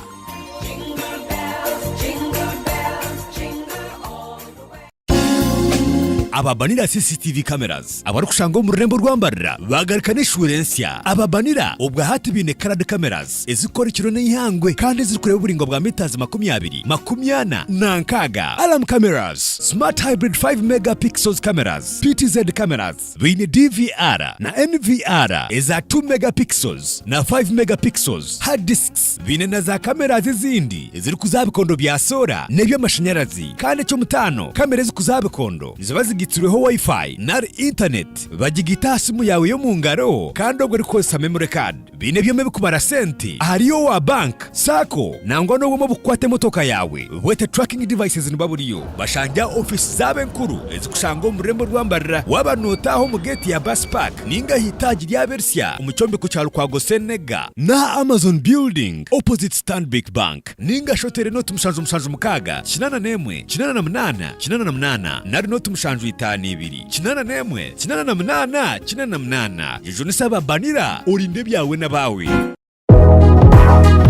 Aba Banira CCTV Cameras abarikushangwa omu rurembo rwa Mbarara baagaruka n'eshuura ensya. Aba Banira obwa hati baine Coloured Cameras ezirikukora ekiro n'eihangwe kandi ezirikureeba oburaingwa bwa metres 20, 40 na 60. Alarm Cameras, Smart Hybrid 5 Mega Pixels Cameras, PTZ Cameras, Baine DVR na NVR eza 2 mega pixels na 5 mega pixels, hard disks, baine na za cameras ezindi ezirikuza aha bikondo bya soora n'eby'amashanyarazi. Kandi eky'omutaano, kamera ezikuza aha bikondo niziba zigaitsirweho Wi-Fi nari intaneti, bagigaita aha simu yaawe y'omu ngaro kandi obwo erikukozesa memory card. Baine ebyoma ebikubara sente ahari owa bank, sacco nangwa n'obwoma obukukwata emotoka yaawe bwete tracking devices niba buriyo. Bashangye aha ofiisi zaabo enkuru ezikushangwa omu rurembo rwa Mbarara waaba notaaha omu geeti ya bus park ninga aha itaagi ryabo erisya omu kyombeko kya Lukwago Senega n'aha Amazon building opposite Stanbic Bank. Ninga shi oteere nooti 776 81 88 88 nari nooti 752 81 88 88. Jejunisa aba Banira orinde ebyawe n'abaawe.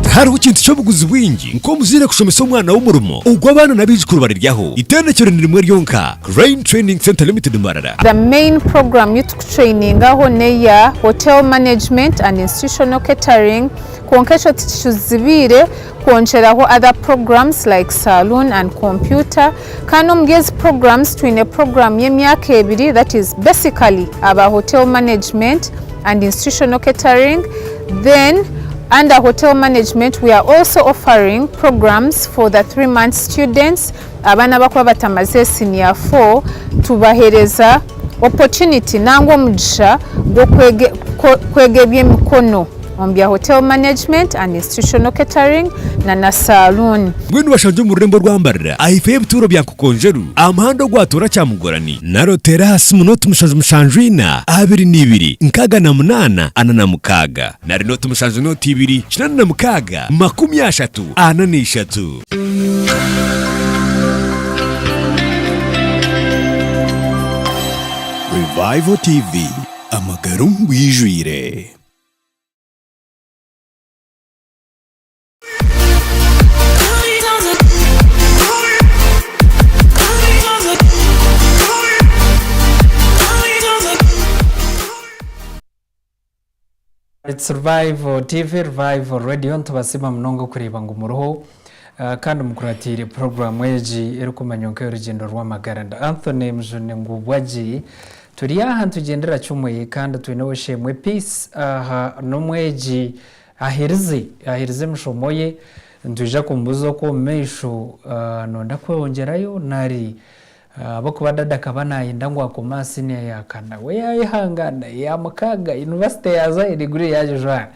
Tihariho kintu ky'obuguzi bwingi nk'omuzaire kushomesa omwana we omurimo ogu abaana n'abaijukuru bariryaho. Itendekero ni rimwe ryonka, Crane Training Centre Limited Mbarara. The main program ei tukutrainingaho n'eya Hotel Management and Institutional Catering kwonka ekyo tikituzibiire kwongyeraho other programs like saloon and computer kandi omuri ezi programs twine program y'emyaka ebiri that is basically aba hotel management and institutional catering then under hotel management we are also offering programs for the 3 month students abaana abakuba batamaze senior 4 tubahereza opportunity nangwa omugisha gw'okwega eby'emikono omu bya hotel management and institutional catering na na saloon. Mbwenu bashangye omu rurembo rwa Mbarara ahaifo y'ebituuro bya Nkokonjeru aha muhanda ogwatoora Kyamugorani nari oteere aha simu nooti 774 22 68 46 nari nooti 7 nooti 2 86 43. Revival TV, amagara omu bwijwire. It's Revival TV, Revival Radio, nitubasiima munonga okureeba ngu muriho kandi mukuratiire puroguraamu egi erikumanywa nk'ey'orugyendo rw'amagara. Ndi Anthony Mujuni Ngubwagi, turi aha nitugyendera kimwe kandi twine ow'eishe-emwe Peace aha n'omwegi aherize, aherize emishomo ye, nitwija kumubuuza oku omu maisho nooyenda kweyongyerayo nari Ahabw'okuba dada akaba naayenda ngu akome aha siniya ya kana, we yaayehangaana, eya mukaaga, yunivasite yaazayo, diguri yaagijwara.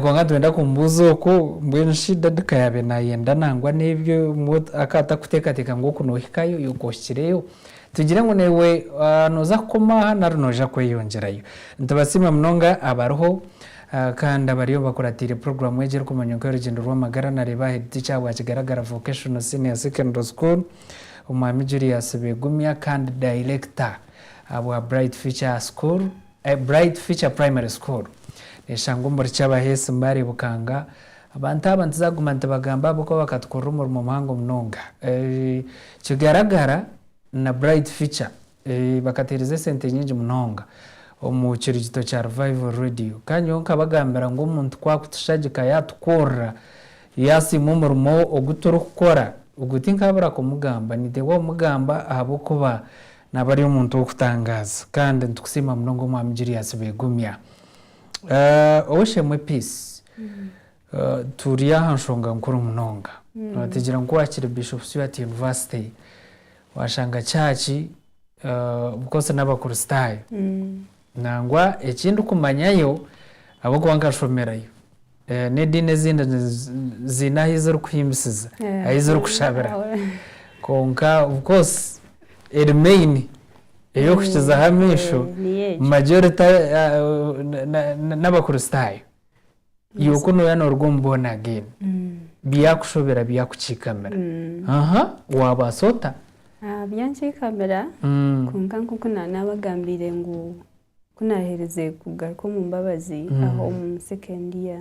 Kwonka nitwenda kumubuuza okwo, mbwenu shi dada ka yaabaire naayenda nangwa n'ebyo akaba atakuteekateeka ngu oku noohikayo, iwe okoohikireyo? Tugire ngu naiwe nooza kukoma aha nari noija kweyongyerayo? Nitubasiima munonga abariho kandi abariyo bakuratiire puroguraamu egi erikumanywa nk'ey'orugyendo rw'amagara na reeba aha Headteacher ahabwa Kigaragara Vocational Senior Secondary School. Omwami Julius Begumya kandi Dayirekita bwa Bright Future School, Bright Future Primary School neshangwa omuri Kyabaheesi Mbale Bukanga. Abantu aba ntizaguma nitibagamba ahabw'okuba bakatukorera omurimo muhango munonga. Kigaragara na Bright Future bakateereza esente nyingi munonga omu kirugito kya Revival Radio. Kandi nyowe nkabagambira ngu omuntu ku akutushagika yatukorera Yaasiima omurimo ogu turikukora, ogwo tinkaabura kumugamba. Ninteekwa kumugamba ahabw'okuba naaba ari omuntu w'okutangaaza. Kandi nitukusiima munonga Omwami Julius Begumya. Ow'eishe-emwe Peace, turi aha nshonga nkuru munonga. Tugira ngu ku waakire Bishop Stuart University, waashanga church of course n'Abakristaayo. Nangwa eki ndikumanyayo ahabw'okuba nkashomerayo, N'ediini ezindi ziine ahu zirikuhimbisiza, ahu zirikushabira kwonka of course eri main ey'okukizaho amaisho majority n'abakristaayo. Iwe ku nooba nooruga omu born again byakushobera byakukiikamira waabaasa ota? Byankiikamira kwonka nk'oku naabagambiire ngu Ku naaherize kugaruka omu Mbabazi aho omu second year,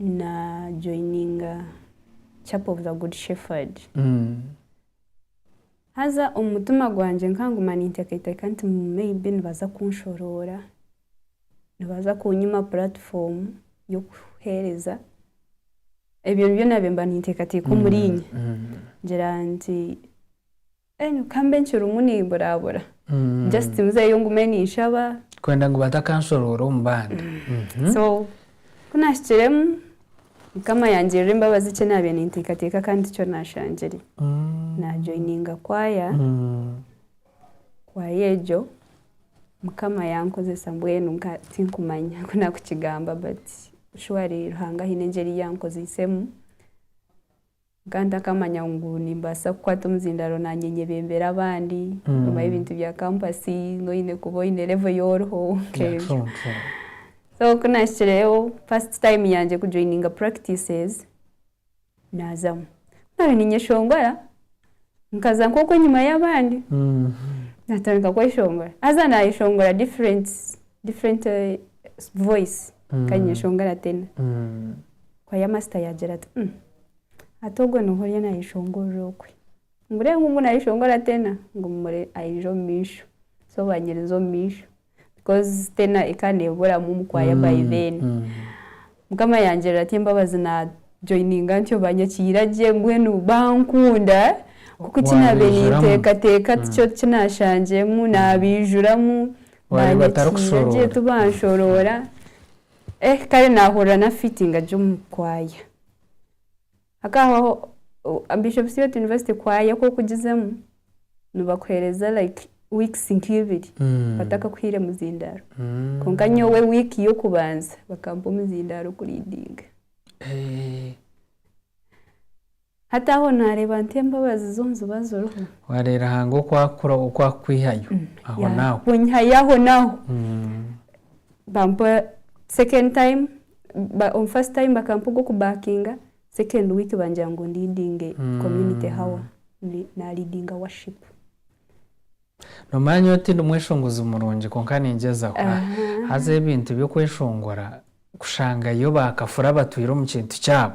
na joininga Chapel of the Good Shepherd. Haza omu mutima gwangye nkanguma ninteekateeka nti maybe nibaza kunshoroora, nibaza kunyima platform y'okuheereza. Ebyo nibyo naabaire mba ninteekateeka omuriinye. Ngira nti Ka mbe nkirimu nimburabura just nzeyo ngume ninshaba. Kwenda ngu batakanshoroora omu bandi. So ku naahikiremu Mukama yangirira embabazi eki naabaire ninteekateeka kandi tikyo naashangire. Naajoininga kwaya, kwaya egyo Mukama yankozesa mbwenu nka tinkumanya oku naakukigamba but surely Ruhanga haine engyeri ei yankozeisemu. Nkaba ntakamanya ngu nimbaasa kukwata omuzindaaro naanye nyebembere abandi, omanye ebintu bya kampasi oine kuba oine level ei oriho nk'ebyo. So ku naahikireyo first time yangye kujoininga practices, naazamu. Ku naabaire niinyeshongora, nkaza nk'okwo enyima y'abandi, naatandika kweshongora. Haza naayeshongora different different voice, nkaba niinyeshongora tena. Choir master yaagira ati, Umm, hati ogwo niiwe oriyo naayeshongorera okwe. Ngu reeba ngu naayeshongora tena, ngu mumure aije omu maisho. So baanyiriza omu maisho because tena ekaba neeburamu omu choir by then. Mukama yangirira ati embabazi naajoininga ntyo banyakiira gye mbwenu bankunda nk'oku eki naabaire Waabaijuramu. ninteekateeka tikyo ki naashangiremu, naabaijuramu, Waareeba banyakiira gye batarikushoroora. tibanshoroora. Eh kare nahurira na fittinga gye omu kwaya. Hakahaho Bishop Stuart University kwaya ku okugizemu nibakuhereza like weeks nk'ibiri batakakuhaire muzindaaro. Kwonka nyowe week y'okubanza bakampa omuzindaaro kuridinga. Hati aho naareeba nti embabazi zo niziba ziriho. Waareeba Ruhanga oku akukora oku akukwihayo ahonaaho. Kunyihayo ahonaaho. Bampa second time, omu first time bakampa ogw'okubakinga, second week bangira ngu ndiidinge community hour, naaliidinga worship. Noomanya nyowe tindi mweshongozi murungi kwonka ningyezaho. Haza ebintu by'okweshongora kushangayo baakafura abatwire omu kintu kyabo,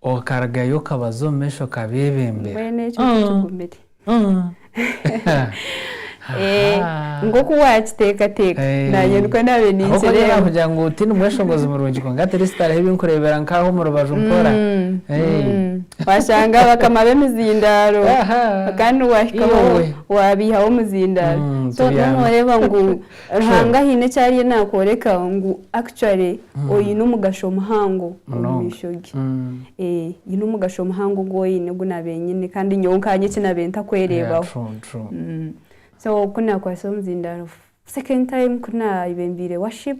okarugayo okabaza omu maisho okabeebembera. Mbwenu ekyo tikigumire. Eh, Aha. nk'oku waakiteekateeka Eh. naanye nikwo naabaire Ahabw'okuba ninkireeba. nakugira ngu tindi mweshongozi murungi kwonka at least hariho ebi nkureebera nk'aho omu rubaju mpora. Eh. Washanga bakama b'emizindaaro Aha. kandi wahikaho Iwe. wabiihaho omuzindaaro. So Tubyame. nooreeba ngu Ruhanga haine eki ariyo naakworeka ngu actually oine omugasho muhango omu Munonga. maisho ge. Haine omugasho muhango ogu oine ogu naabaire nyine kandi nyowe nkanye eki naabaire ntakwereebaho. Yeah, true, true. So ku naakwatsire omuzindaaro second time ku naayebembeire worship,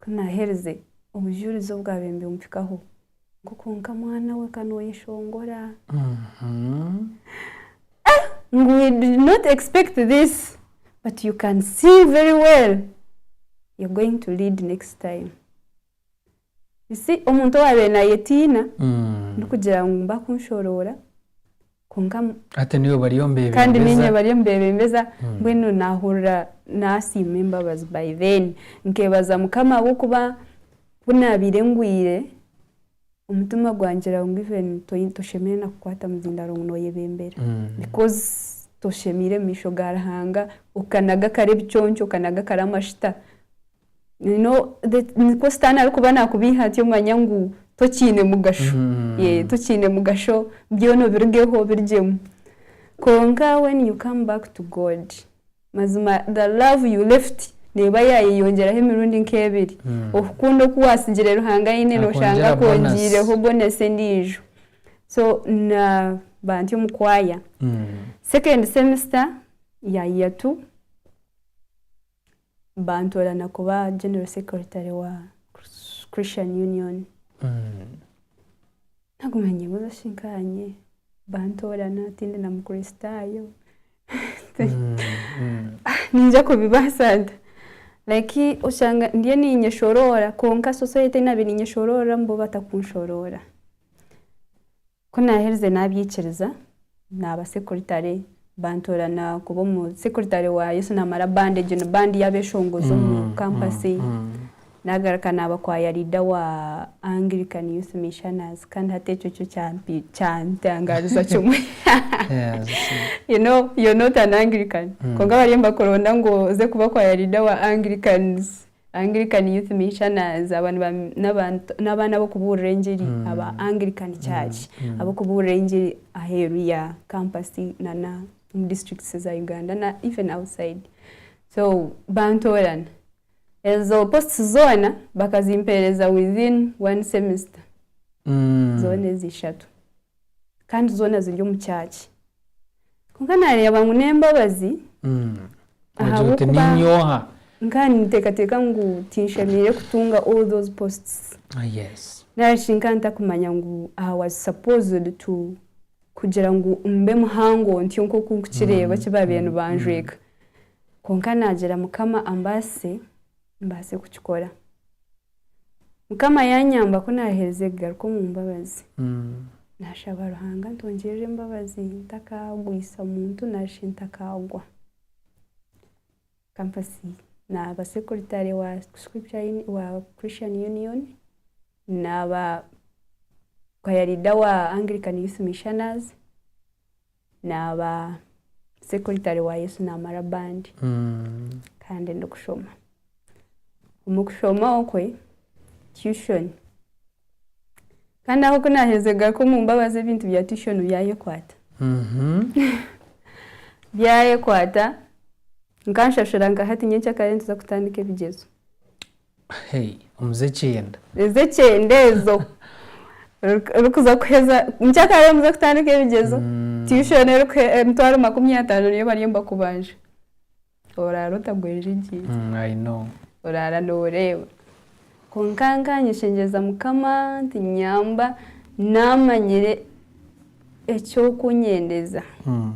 ku naaherize obujurizi obwabaire nibumpikaho ngu kwonka mwana we ka nooyeshongora. Ngu we did not expect this but you can sing very well, you're going to lead next time. You see omuntu owaabaire naayetiina ndikugira ngu bakunshoroora kwonka Hati niiwe bariyo kandi niinye nibeebembeza. bariyo nibeebembeza mbwenu naahurira naasiima embabazi by then. Nkeebaza Mukama ahabw'okuba ku naabaire ngwire, omutima gwangira ngu even toshemereire na kukwata muzindaaro ngu nooyebembera because toshemeire omu maisho ga Ruhanga, okanaga kare ebiconco, okanaga kare amashita. You know, nikwo sitaane arikuba naakubeiha atyo omanya ngu tokiine mugasho. Tokiine mugasho, byona obirugeho obirugyemu. Kwonka when you come back to God, mazima the love you left neeba yaayeyongyeraho emirundi nk'ebiri. Okukunda oku waatsigire Ruhanga aine nooshanga Akwongyera bonus. akwongiireho bonus endiijo. So naaba ndi omu kwaya. Second semester ya year two, bantoorana kuba general secretary wa Christian Union. Naguma ninyebuuza shi nkaanye bantoorana tindi na mukristaayo niinyija kubibaasa nta? Like oshanga ndiyo ninyeshoroora kwonka society ei naabaire ninyeshorooramu bo batakunshoroora. Ku naaherize naabyikiriza, naaba sekuritare, bantoorana kuba omu sekuritare wa Yesu Naamara Band, egyo ni band y'abeeshongozi omu kampasi. Naagaruka naaba kwaya riida wa Anglican Youth Missioners kandi hati ekyo kyo kyantangaariza kimwe. You know, you're not an Anglican. Kwonka bariyo nibakuronda ngu oze kuba kwaya riida wa Anglicans. Anglican Youth Missioners aba n'abaana ab'okubuurira engiri aba Anglican Church ab'okubuurira engiri aheeru ya campus nana omu districts za Uganda na even outside. So bantoorana. Ezo posts zoona bakazimpeereza within one semester zoona ezi ishatu kandi zoona ziri omu church. Kwonka naareeba ngu n'embabazi Ogira oti ahabw'okuba ninyoha. nka ninteekateeka ngu tinshemereire kutunga all those posts. Ah, yes. Nari shi nka ntakumanya ngu I was supposed to kugira ngu mbe muhango ntyo nk'oku nkukireeba eki baabaire nibanjweka. Kwonka naagira Mukama ambaasise, mbaase kukikora. Mukama yaanyamba ku naaherize kugaruka omu mbabazi, naashaba Ruhanga ntongyerere embabazi ntakaagwisa muntu nari shi ntakaagwa. Kampasi naaba sekuritare wa Scripture wa Christian Union, naaba choir leader wa Anglican Youth Missioners, naaba sekuritare wa Yesu Naamara Band kandi ndikushoma. Omu kushoma okwe, tuition, kandi aho ku naaherize kugaruka omu mbabazi ebintu bya tuition byayekwata. Byayekwata, nkanshashura nka hati nyencakare nituza kutandika ebigyezo. Hey, omuze ekyenda. Ez'ekyenda ezo. Orikuza kuheza nyencakare muze kutandika ebigyezo, tuition emitwaro 50 niyo bariyo nibakubanja. Oraara otagwejegyeire. I know. Oraara nooreeba. Kwonka nkanyeshengyereza Mukama nti nyamba naamanyire eky'okunyendeza,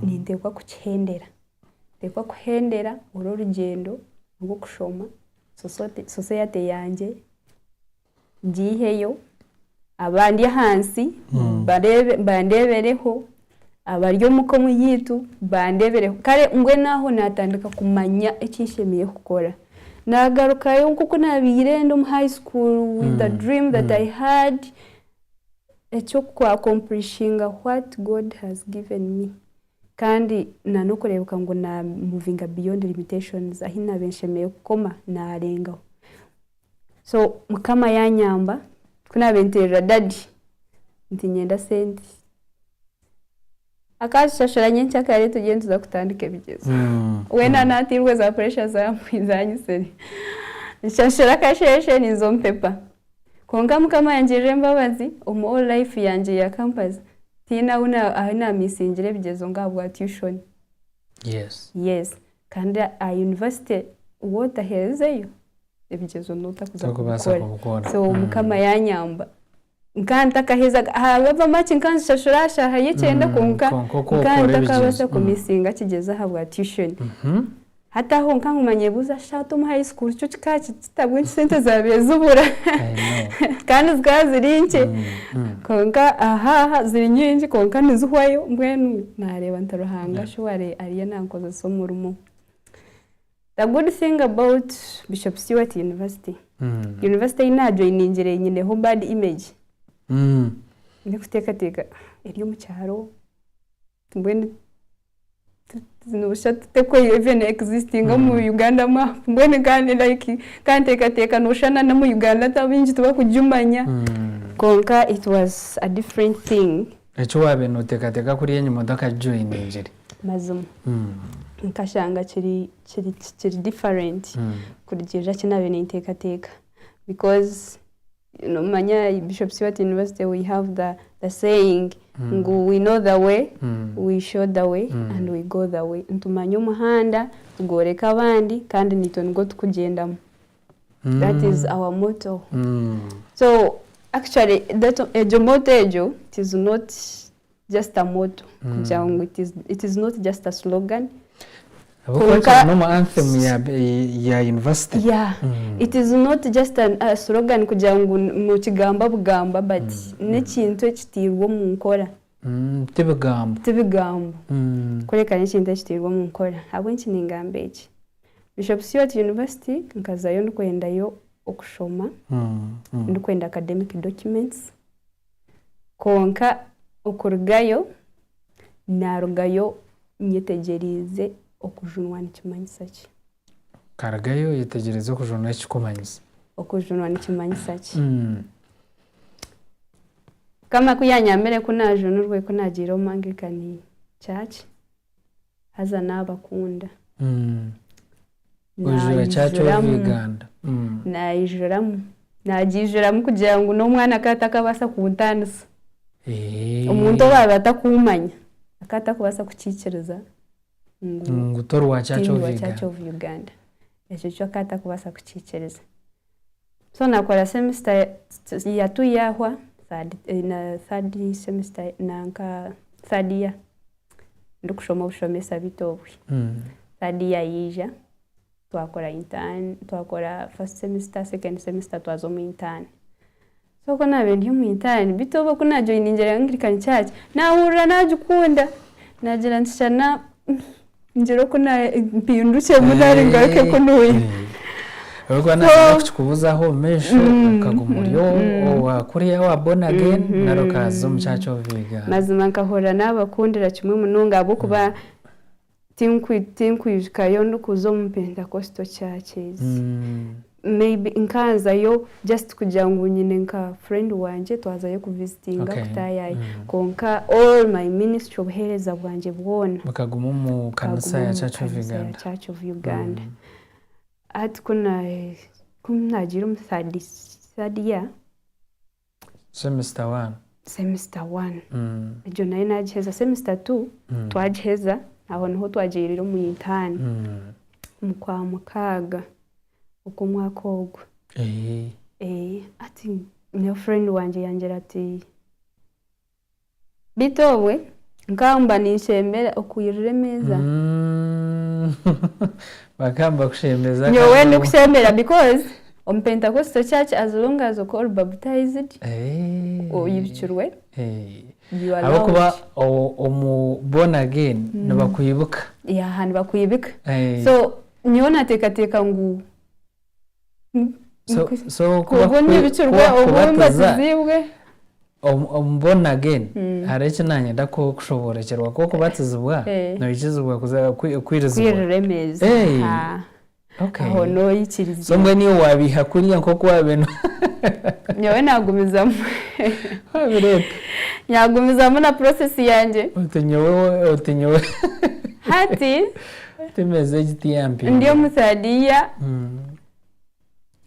ninteekwa kukihendera. Ninteekwa kuhendera oru orugyendo rw'okushoma, society yangye ngiiheyo, abandi ahansi bandeebereho, abari omuka omu yaitu bandeebereho. Kare mbwenu aho naatandika kumanya eki nshemereire kukora. Naagarukayo nk'oku naabaire ndi omu high school with the dream that I had, eky'oku accomplishinga what God has given me. Kandi na n'okureebeka ngu na movinga beyond limitations ahi naabaire nshemereire kukoma naarengaho. So Mukama yaanyamba, ku naabaire nteerera dadi nti niinyenda sente, Akazishashura nyenkyakare turiyo nituza kutandika ebigyezo. Weena naatiirwe za pressure zanyitsire. Nshashura akasheeshe ninza omu paper. Kwonka Mukama yangirira embabazi omu all life yangye ya campus tihaine ahu ahu naamisingire ebigyezo nk'ahabwa tuition. Yes. Yes. Kandi aha university waaba otaherizeyo ebigyezo nooba otakuza Torikubaasa kubikora. kubikora. So Mukama yanyamba. Nkaba ntakaheza haba maki nkaba nzishashura aha shaaha y'ekyenda kwonka Kwonka oku nkaba okora ntakabaasa ebigyezo. kumisinga kigyezo ahabwa tuition. Hati aho nkaba nguma nyebuuza shaaha ati omu high school kyo kikaba kita ahabw'enki sente zaabaire zibura I know. kandi zikaba ziri nkye kwonka aha aha ziri nyingi kwonka nizihwayo mbwenu naareeba nti Ruhanga surely ariyo nankozesa omurimo. The good thing about Bishop Stuart University, university ei naajoiningire nyineho bad image. Ndikuteekateeka eri omu kyaro mbwenu noshusha tekwe even existinga omu Uganda map mbwenu kandi like nkanteekateeka noshusha na n'omu Uganda abaingi tibakugimanya kwonka it was a different thing. Eki waabaire nooteekateeka kuriya enyima otakagijoiningire. Mazima nkashanga kiri kiri kiri different kurugiirira eki naabaire ninteekateeka because noomanya Bishop Stuart University we have the the saying ngu we know the way, we show the way and we go the way. Nitumanya omuhanda, tugworeka abandi kandi naitwe nigwo turikugyendamu. That is our motto. So actually that egyo motto egyo it is not just a motto kugira ngu it is, it is not just a slogan. Ahabw'okuba Kwonka kiri n'omu anthem ya, ya university. Yeah, it is not just an, a slogan kugira ngu nokigamba bugamba but n'ekintu ekitiirwe omu nkora. Ti bigambo. Ti bigambo. Kureka n'ekintu ekitiirwe omu nkora. Ahabw'enki ningamba eki? Bishop Stuart University nkazayo ndikwendayo okushoma, ndikwenda academic documents, kwonka okurugayo naarugayo nyetegyereize okujunwa nikimanyisa ki. Okarugayo oyetegyereza okujunwa eki kirikumanyisa. Okujunwa nikimanyisa ki. Mukama ku yaanyambire ku naajunirwe ku naagiire omu Anglican Church, haza naabakunda. Oijura Church of Naijuramu. Uganda. Naijuramu. Naagiijuramu kugira ngu n'omwana akaba atakabaasa kuntaanisa. Omuntu ou araabe atakuumanya, akaba atakubaasa kukiikiriza ngu Ngu tori wa Church tindi of wa Uganda. Church of Uganda. Ekyo kyo akaba atakubaasa kukiikiriza. So naakora semester ya two yaahwa, third na third semester nanka third year ndikushoma obushomesa beitu obwe. Third year yaija twakora intern twakora first semester, second semester twaza omu intern. So ku naabaire ndi omu intern beitu obwe ku naajoiningire Anglican church naahurira naagikunda naagira nti shana ngire oku mpindukyemu nari ngaruke kunuuya. Ahabw'okuba naaza kukikubuuzaho omu maisho okaguma ori owa kuriya owa born again nari okaza omu church of Uganda. Mazima nkahurira naabakundira kimwe munonga ahabw'okuba tinkwijukayo ndikuza omu Pentecostal churches. Maybe nkanzayo just kugira ngu nyine nka friend wangye twazayo kuvisitinga kutaayaaya kwonka all my ministry obuheereza bwangye bwona Bukaguma omu kanisa bukaguma ya omu Church of kanisa ya Uganda. Church of Uganda. Hati ku naagiire omu third year, Semester one. Semester one egyo nayo naagiheza, semester two twagiheza aho niho twagiirire omu intern omu kwa mukaaga okw'omwaka ogwo. Hati nyowe friend wangye yangira ati beitu obwe nkaba ninshemera okwirira emeeza. Bakaba nibakushemeza. Nyowe ndikushemera because omu Pentecostal church as long as okuba ori baptized, oyibikirwe, you are Ahabw'okuba allowed. omu born again nibakwibika. Yeah, nibakwibika. So nyowe nateekateeka ngu So Obwo nibikirwe, kuba obwo kubatiza mbatizibwe. Omu born again hariho eki nanyenda kushoboorokyerwa ku okubatizibwa noikizibwa kuza kwirizibwa. Kwirira emeeza. Aho noikirizibwa. So mbwenu iwe wabiiha kuriya nk'oku wabiire no. Nyowe nagumizamu. Wabireeta. Nagumizamu na process yangye. Oti nyowe oti nyowe. Hati. Oti emeeza egi tiyampindura. Ndi omu third year.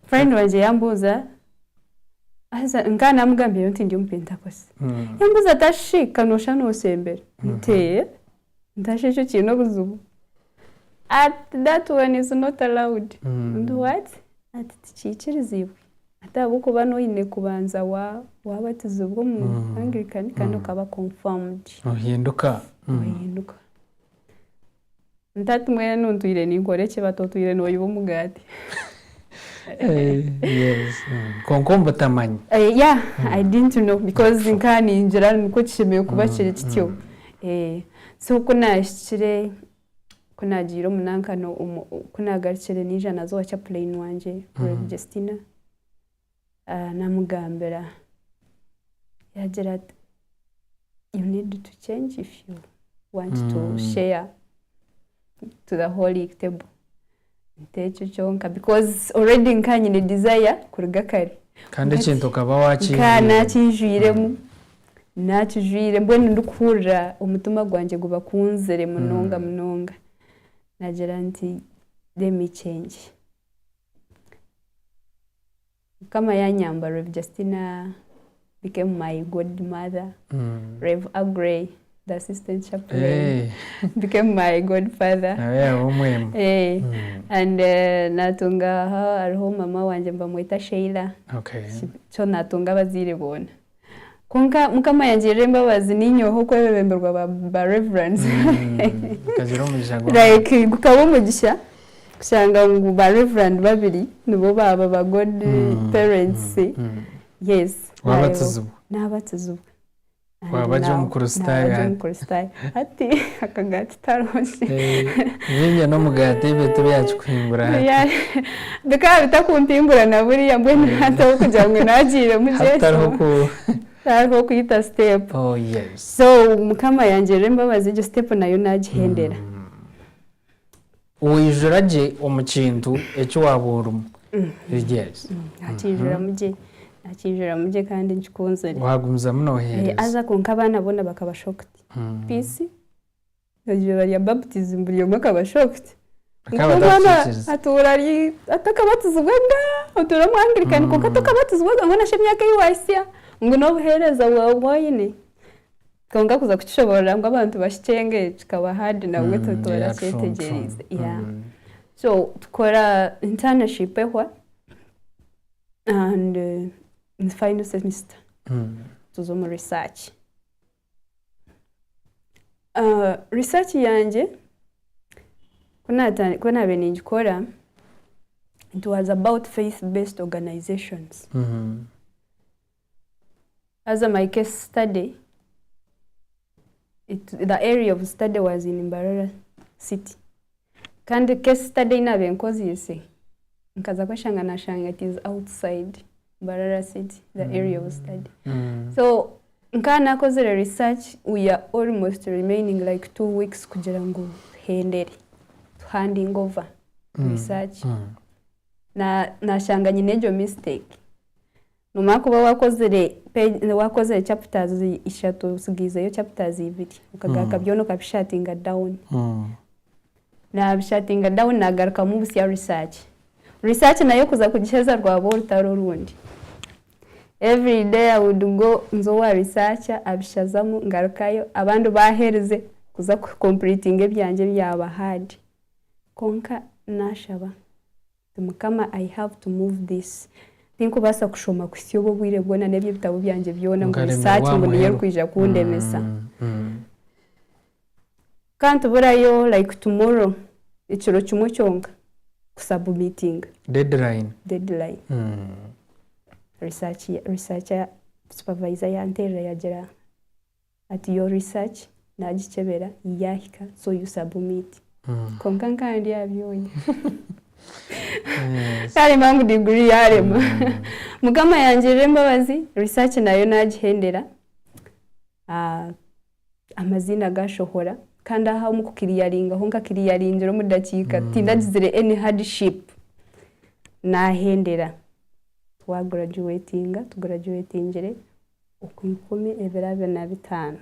Friend wangye yambuuza haza nka namugambiire nti ndi omupentekosi yambuuza ati ashi ka noshusha nosembera nti ee nti ashi ekyo kiine obuzibu ati that one is not allowed nti what ati tikiikiriziibwe ati ahabw'okuba noine kubanza wabatizibwa omu Anglican kandi okaba confirmed Ohinduka. Ohinduka. Nti hati mbwenu ntwire ninkora eki bati otwire noyiba omugaati. Yes. Kwonka omu butamanya. Yeah, I didn't know because nka ningira nikwo kishemereire kuba kiri kityo. So ku naahikire, ku naagiire omu nankana ku naagarukire naija naaza owa chaplain wangye Rev Justina, naamugambira yaagira ati you need to change if you want to share to the holy table. Nti ekyo kyonka because already nka nyine desire kuruga kare. Kandi ekintu okaba Nka wakiijwiremu. nakiijwiremu, nakijwire mbwenu ndikuhurira omutima gwangye gubakunzire munonga munonga. Nagira nti let me change. Mukama yanyamba Rev Justina became my godmother, Rev Aggrey the assistant chaplain became my godfather. Nawe yaba omwema. And natunga hariho mama wangye nibamweta Sheila, so natunga abazaire boona. Kwonka Mukama yangirira embabazi ninyowe okwebemberwa ba reverends. Okagira omugisha gw'amaani. Like gukaba omugisha kushanga ngu ba reverend babiri nibo baaba ba god parents. Yes. Wabatizibwa? Nabatizibwa. Waba gye Omukristaayo Naaba gye hati. Omukristaayo. Hati akagaati tariho shi. Viinyo n'omugaati ebyo tibyakikuhingura hati. Bikaba bitakumpingura na buriya mbwenu hati ahabw'okugira ngu naagiiremu gye. Hatariho ku. Hariho kwita step. Oh yes. So Mukama yangirira embabazi egyo step nayo naagihendera. Waijura gye omu kintu eki waaba orimu. Yes. Nakiijuramu gye, nakiijuramu gye kandi nkikunzire. Waagumizamu nooheereza. Haza kwonka abaana boona bakaba shocked. Peace, Eizooba rya baptism buri omwe akaba shocked. Akaba Ngu omwana atakukiikiriza. atuura ari atakabatizibwaga, otuura omu Anglican kwonka tokabatizibwaga mbwenu shi emyaka ei waahitsya ngu n'obuheereza bwawe obu oine. Kwonka kuza kukishoboorora ngu abantu bakikyenge kikaba hard nabwo torakyetegyerize. Yeah. So tukora internship ehwa and final semester tuza omu research. Research yangye ku naabaire ningikora it was about faith based organisations. Haza my case study, the area of study was in Mbarara city. Kandi case study ei naabaire nkoziise nkaza kweshanga naashanga it is outside Mbarara city, the area of study. So nka naakozire research we are almost remaining like 2 weeks kugira ngu tuhendere, tuhandinge over research. Naashanga nyine egyo mistake. Noomanya kuba waakozire waakozire chapters ishatu otsigaizeyo chapters ibiri, okagaruka byona okabishatinga down. Naabishatinga down naagarukamu busya research. Research nayo kuza kugiheza rwaba orutaro orundi. Every day I would go nze owa researcher abishazamu ngarukayo abandi baaherize kuza kucompletinga ebyangye byaba hard. Kwonka naashaba nti Mukama I have to move this. Tinkubaasa kushoma kuhitsya obu obwire bwona n'ebi ebitabo byangye byona ngu research ngu niyo erikwija kundemesa. Ka ntuburayo like tomorrow ekiro kimwe kyonka kusubmitinga. Deadline. Deadline. Research researcher supervisor yanteerera yaagira ati your research naagikyebera yaahika so you submit. Kwonka nka ndi aha byoya. Yarema ngu degree yarema. Mukama yangirira embabazi, research nayo nagihendera, amaziina gashohora kandi aha omu kukiriyaringaho nkakiriyaringira omu dakiika, tindagizire any hardship, nahendera. Twagurajuwetinga, tugurajuwetingire okwa 2025.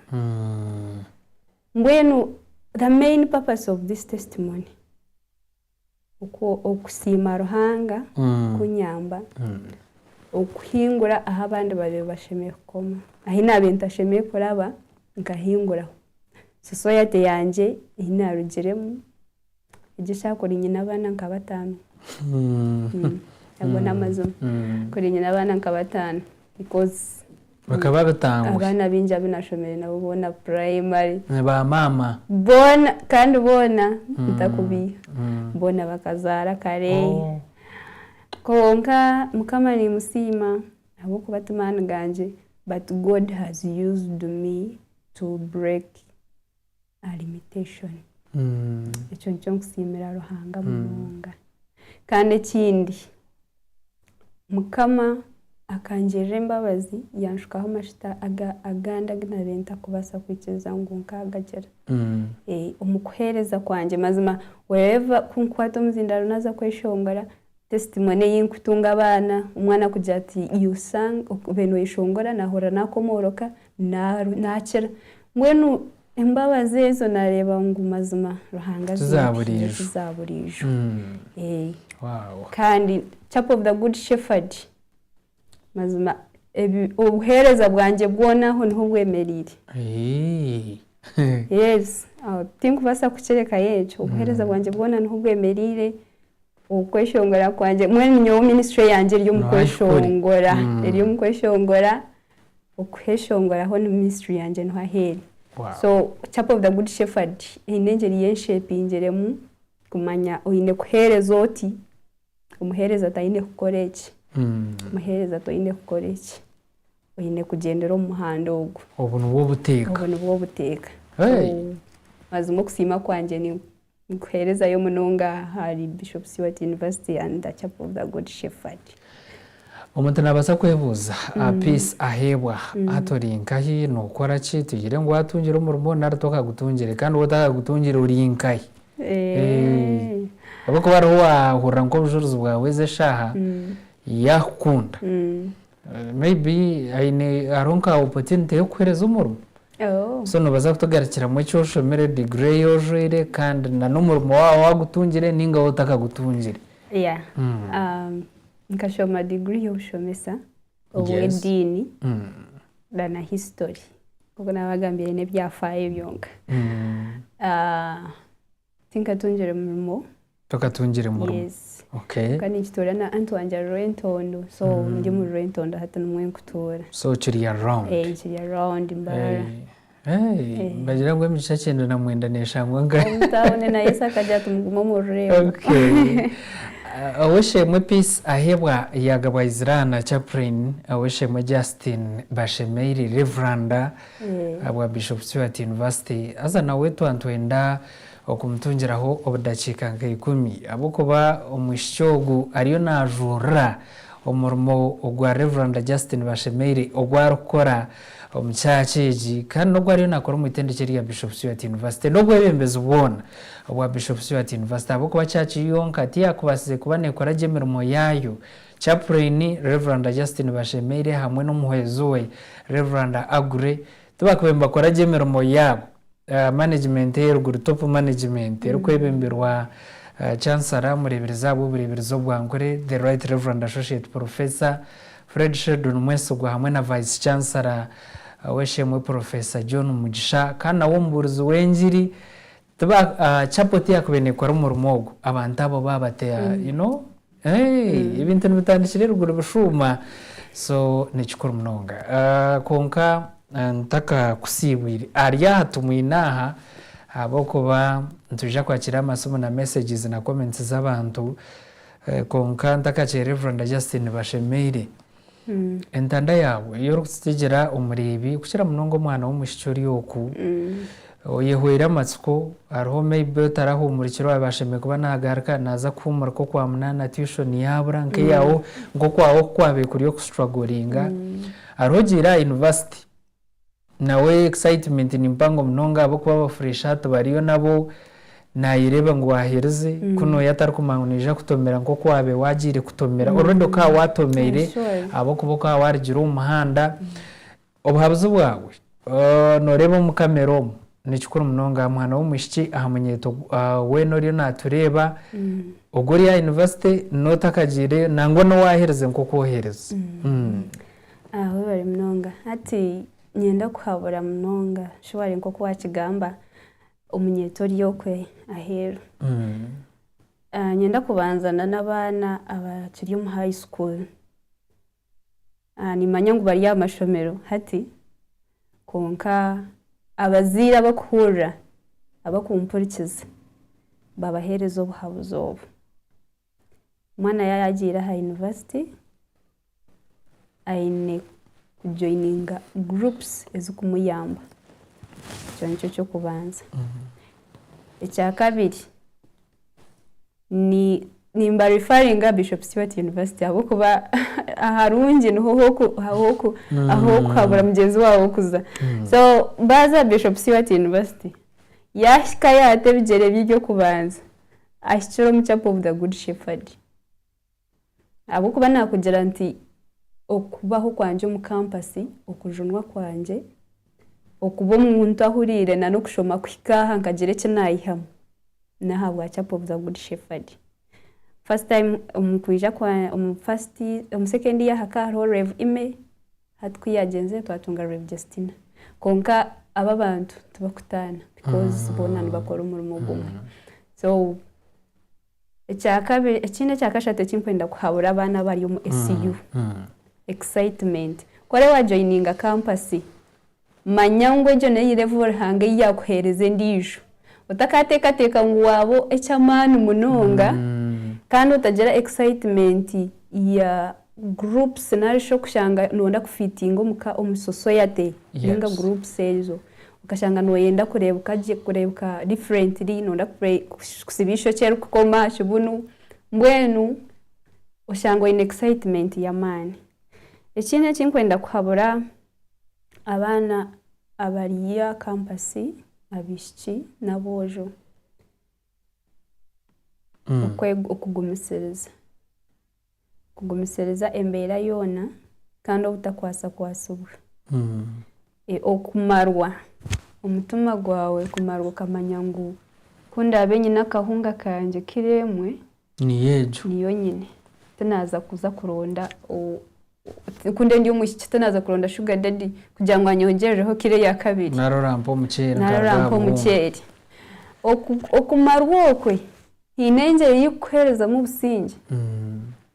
Mbwenu the main purpose of this testimony, okusiima Ruhanga kunyamba okuhingura ahu abandi baabaire bashemereire kukoma, ahu naabaire ntashemereire kuraba nkahinguraho. Society yangye ei naarugiremu egi eshaaha kuri nyine abaana nka bataano, ago n'amazima, kuri nyine abaana nka bataano because Bakaba bitangwe. Abaana baingi abu naashomire nabo boona purayimare. Ni ba maama. Boona kandi boona ntakubeiha boona bakazaara kare. Kwonka Mukama nimusiima ahabw'okuba ti maani gangye but God has used me to break a limitation. Ekyo nikyo nkusiimira Ruhanga munonga. Kandi ekindi, Mukama akangirira embabazi yanshukaho amashita agandi agu naabaire ntarikubaasa kwikiriza ngu nkaagagira. Omu kuheereza kwangye mazima wherever ku nkukwata omuzindaaro naaza kweshongora, testimony ei nkutunga abaana, omwana akugira ati you sang, obaire nooyeshongora naahurira naakomooroka, naakira. Mbwenu embabazi ezo naareeba ngu mazima Ruhanga azimpaire ti za buriijo. Kandi Chapel of the Good Shepherd mazima obuheereza bwangye bwona aho niho bwemereire. Yes, tinkubaasa kukirekayo ekyo, obuheereza bwangye bwona niho bwemereire. Okweshongora kwangye, mbwenu nyowe ministry yangye eri omu kweshongora, eri omu kweshongora, okweshongoraho ni ministry yangye niho ahu eri. So Chapel of the Good Shepherd eine engyeri y'enshepingiremu kumanya oine kuheereza oti, omuheereza taine kukora eki, omuheereza toine kukora eki, oine kugyendera omu muhanda ogu. Obu nibwo buteeka. Obu nibwo buteeka. Mazima okusiima kwangye ni Nikuheerezayo munonga ahari Bishop Stuart University and the Chapel of the Good Shepherd. Omuntu naabaasa kwebuuza, Peace aheebwa hati ori nkahi, nookora ki? Tugire ngu waatungire omurimo nari tokagutungire kandi waaba otakagutungire ori nkahi? Ahabw'okuba hariho owaahurira nk'obujurizi bwawe ezi eshaaha yaakukunda. Maybe aine hariho nka opportunity y'okukuheereza omurimo. So noobaasa kutugarukiramu eki oshomire, degree ei ojwaire kandi na n'omurimo waaba waagutungire nainga waaba otakagutungire. Yeah. Nkashoma degree y'obushomesa obw'ediini na na history. Nk'oku naabagambiire n'ebyafaayo byonka. Tinkatungire murimo. Tokatungire murimo? Yes. Okay. Kwonka ninkituura na aunt wangye ari Rwentondo so ndi omuri Rwentondo hati nimwo nkutuura. So okiri around? Eh, nkiri around Mbarara. Hey, Eh. Nibagira ngu emigisha 99 neshangwa nka Omu tauni na Yesu akagira ati mugume omu rurembo. Okay. Ow'eishe-emwe Peace Ahebwa yaagabwa Izirana Chaplain, Ow'eishe-emwe Justin Bashemeire Reveranda abwa Bishop Stuart University. Haza nawe twantwenda okumutungiraho obudakiika nka ikumi ahabw'okuba omwishiki ogu ariyo najuurira omurimo ogwa Rev. Justin Bashemeire ogu arikukora omu church egi kandi n'ogu ariyo nakora omu itendekye erya Bishop Stuart University n'obwebembezi bwona obwa Bishop Stuart University ahabw'okuba church yonka tiyakubaasize kuba nekora gye emirimo yaayo Chaplain Rev. Justin Bashemeire hamwe n'omuhwezi we Rev. Aggrey tibakubaire nibakora gye emirimo yaabo. Management ey'eruguru, top management, erikwebemberwa Chancellor, Omureeberezi ahabw'obureeberezi obwa Nkore, The Right Reverend Associate Professor Fred Sheldon Mwesigwa hamwe na Vice Chancellor Ow'eishe-emwe Professor John Mugisha kandi nawe omubuurizi w'engiri. Tiba, chapel tiyakubaire neekora omurimo ogu abantu abo baaba you know, Hey, ebintu nibitandikira eruguru bishuuma so ni kikuru munonga. Kwonka ntakakusiibwire ari aha tumwine aha ahabw'okuba nitwija kwakira amasimu na messages na comments z'abantu kwonka ntakakiire Rev. Justin Bashemeire. Entanda yaawe ei orikutsigira omureebi kukira munonga omwana w'omwishiki ori oku, oyehweire amatsiko, hariho maybe otarahuumurikire owaabaire ashemereire kuba naagaruka naaza kuhuumurika Okwamunaana tuition yaabura nk'eyaawe nk'okwawe oku kwabaire kuri okusituragoringa. Hariho ogiire aha yunivasite Nawe excitement ni mpango munonga ahabw'okuba aba fureshi hati bariyo nabo nayereeba ngu waherize kunu oyo atarikumanya ngu naija kutomera nk'oku wabaire wagiire kutomera already okaba watomeire ahabw'okuba okaba warugire omu muhanda. Obuhabuzi bwawe noreeba omu kamera omu nikikuru munonga aha mwana w'omwishiki aha munyeeto weena oriyo natureeba ogwo ori aha university n'otakagiireyo nangwa n'owaherize nk'oku oherize. Webare munonga. Hati niinyenda kuhabura munonga shuwari nk'oku waakigamba omunyeeto ori okwe aheeru. Niinyenda kubanza n'abaana abakiri omu high school. Niimanya ngu bari aha mashomero hati kwonka abazaire abakuhurira, abakumpurikiza babaheereze obuhabuzi obu. Omwana yaaba yagiire aha yunivasite aine kujoyininga gurupusi ezirikumuyamba, ekyo nikyo ky'okubanza. Ekyakabiri, nimbarifaringa Bishop Stuart University ahabw'okuba aharungi niho ah'okuhabura mugyenzi waawe ah'okuza. So baaza aha Bishop Stuart University, yaahika yaata ebigyere bye eby'okubanza, Ahikire omu Chapel of the Good Shepherd. Ahabw'okuba naakugira nti okubaho kwangye omu kampasi, okujunwa kwangye, okuba omuntu ahuriire na n'okushoma kuhika aha nkagira eki naayihamu, n'ahabwa Chapel of the Good Shepherd. First time omu kwija kwa omu first omu second year hakaba hariho Rev Ime, hati ku yaagyenzire twatunga Rev Justina. Kwonka aba abantu tibakutaana because boona nibakora omurimo gumwe. So ekyakabiri ekindi ekyakashatu eki nkwenda kuhabura abaana abari omu SU, excitement. Ku oraba waajoyininga kampasi, manya ngu egyo neyo level Ruhanga ei yaakuheereza endiijo. Otakaateekateeka ngu waaba eky'amaani munonga kandi otagira excitement ya groups nari shi okushanga nooyenda kufiitinga omu ka omu society ninga groups ezo. Okashanga nooyenda kureebeka gye kureebeka differently, nooyenda kusiba eishokye ririkukoma aha kibunu, mbwenu oshanga oine excitement y'amaani. Ekindi eki ndikwenda kuhabura abaana abari aha kampasi abaishiki n'aboojo, okugumisiriza. Kugumisiriza embeera yoona kandi obutakwasakwasibwa. Okumarwa, omutima gwawe kumarwa okamanya ngu ku ndaabe nyine akahunga kangye kiro emwe, Niyo egyo. Niyo nyine. Tinaaza kuza kuronda ku ndiba ndi omwishiki tinaaza kuronda shuga dadi kugira ngu anyongyerereho kiro eya kabiri. Nari orampe omuceeri Nari nkaruga aha orampe buhunga. omuceeri. Okumarwa okwe haine engyeri eyikukuheerezamu obusingye.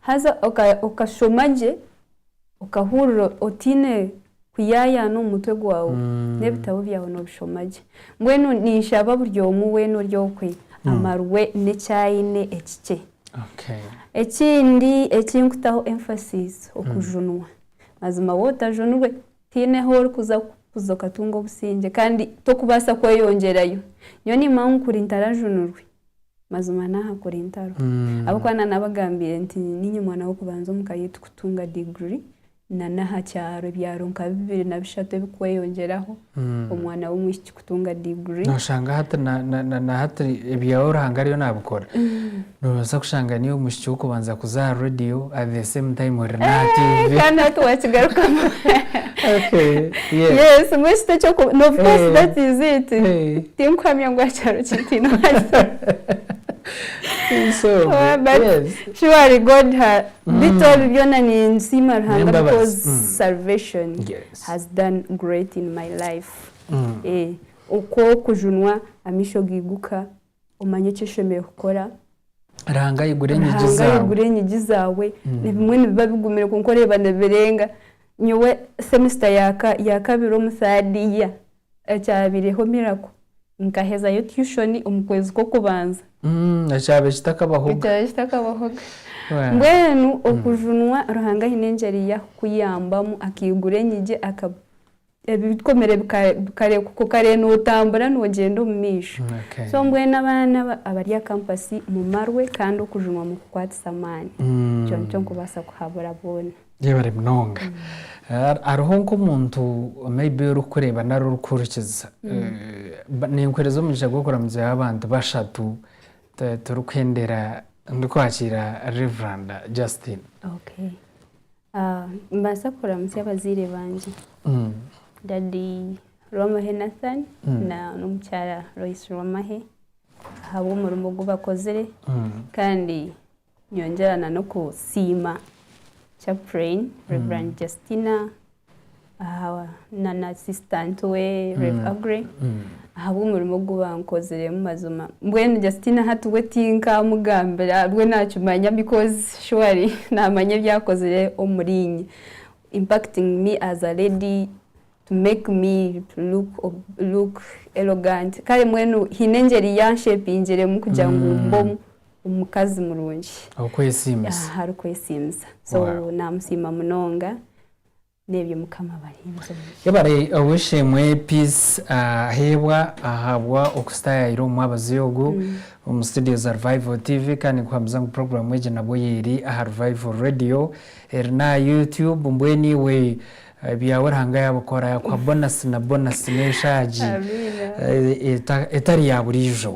Haza okashoma gye, okahurira otaine kuyaayaana omu mutwe gwawe, n'ebitabo byawe noobishoma gye. Mbwenu ninshaba buri omwe weena ori okwe amarwe n'eki aine ekikye. Ekindi eki nkutaho emphasis okujunwa. Mazima waaba otajunirwe tihaine ahu orikuza kuza okatunga obusingye kandi tokubaasa kweyongyerayo. Nyowe niimanya ngu kuri ntarajunirwe, Mazima n'aha kuri ntariho. Ahabw'okuba naanabagambiire nti niinye mwana w'okubanza omu ka yaitu kutunga diguri, na n'aha kyaro ebyaro nka bibiri na bishatu ebikweyongyeraho omwana w'omwishiki kutunga diguri. Nooshanga hati na, na, na, na hati ebyawe Ruhanga ariyo naabikora. Noobaasa kushanga niiwe omwishiki w'okubanza kuza aha rediyo at the same time ori n'aha TV. Kandi hati waakigarukamu. Okay, yes. Yes, mbwenu shi t'eky'oku, no of course that is it. Tinkuhamya ngu aha kyaro kyaitu haine owaakiza. So, But yes. surely God ha, bitu ebi byona ninsiima Ruhanga N'embabazi. because salvation Yes. has done great in my life. Eh, okwo okujunwa amaisho gaiguka omanye eki oshemereire kukora. Ruhanga ayigure enyigi Ruhanga zaawe. ayigure enyigi zaawe. Ebimwe nibiba bigumire kwonka oreeba nibirenga. Nyowe semester ya kabiri omu third year Ekyabaireho miracle, nkahezayo tuition omu kwezi kw'okubanza. Ekyabaire kitakabahoga. Ekyabaire kitakabahoga. Mbwenu okujunwa Ruhanga aine engyeri y'akukuyambamu akaigura enyigi aka ebikomire bikarekuka okareeba nootambura noogyenda omu maisho. So mbwenu abaana abari aha kampasi mumarwe kandi okujunwa mukukwatise amaani. Ekyo nikyo nkubaasa kuhabura boona. Yebare munonga. Hariho nk'omuntu maybe orikukureeba nari orikukuhurikiza, ninkuheereza omugisha gw'okuramukyaho abantu bashatu turikuhendera ndikwakiira Rev. Justine. Okay. Nimbaasa kuramutsya abazaire bangye, Daddy Rwamahe Nathan n'omukyara Lois Rwamahe ahabw'omurimo ogu bakozire kandi nyongyera n'okusiima Chaplain Rev. Justina na assistant we Rev Aggrey ahabw'omurimo ogu bankoziremu mazima. Mbwenu Justina hati we tinkamugambira we nakimanya because surely namanya ebi akozire omuri inye impacting me as a lady to make me look elegant kare mbwenu haine engyeri yanshepingiremu kugira ngu mbe omukazi murungi. Okwesiimisa. Arikwesiimisa. So namusiima munonga. N'ebyo Mukama abarinze omugisha. Yebare ow'eishe-emwe Peace Aheebwa ahabwa okusitayayira omu mwabazi ogu omu studio za Revival TV kandi nikuhamiza ngu puroguraamu egi nabwo eri aha Revival Radio eri n'aha YouTube mbwenu iwe ebyawe Ruhanga yabikora yakuha bonasi na bonasi n'enshaagi etari ya buriijo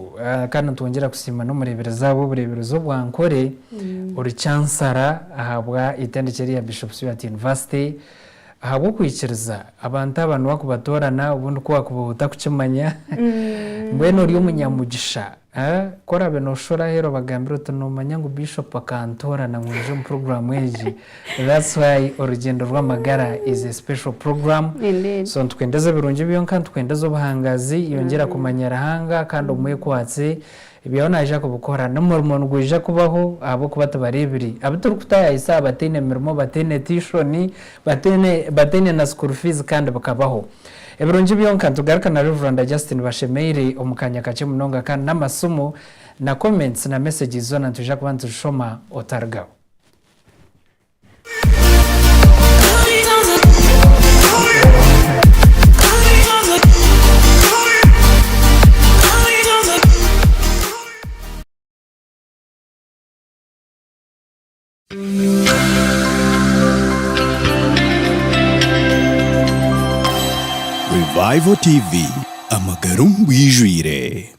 kandi nitwongyera kusiima n'omureeberezi ahabw'obureeberezi obwa Nkore Ori Chancellor ahabwa eitendekye rya Bishop Stuart University ahabw'okwikiriza abantu aba niwakubatoorana obundi ku wakuba otakukimanya mbwenu ori omunyamugisha ku oraabe nooshusha aheeru obagambire oti noomanya ngu Bishop akantoorana ngu nyije omu puroguraamu egi that's why orugyendo rw'amagara is a special program so nitukwendeza ebirungi byonka nitukwendeza obuhangaazi yongyera kumanya Ruhanga kandi omwekwatse Ebyawe naija kubikora, n'omurimo nigwija kubaho ahabw'okuba tibareebire. Abu turikutaayayisa aha bataine mirimo, bataine tuition, bataine bataine na school fees kandi bikabaho. Ebirungi byonka, nitugaruka na Rev. Justin Bashemeire omu kaanya kakye munonga kandi n'amasimu na comments na messages zoona nitwija kuba nituzishoma otarugaho. Revival TV, amagara omu bwijwire.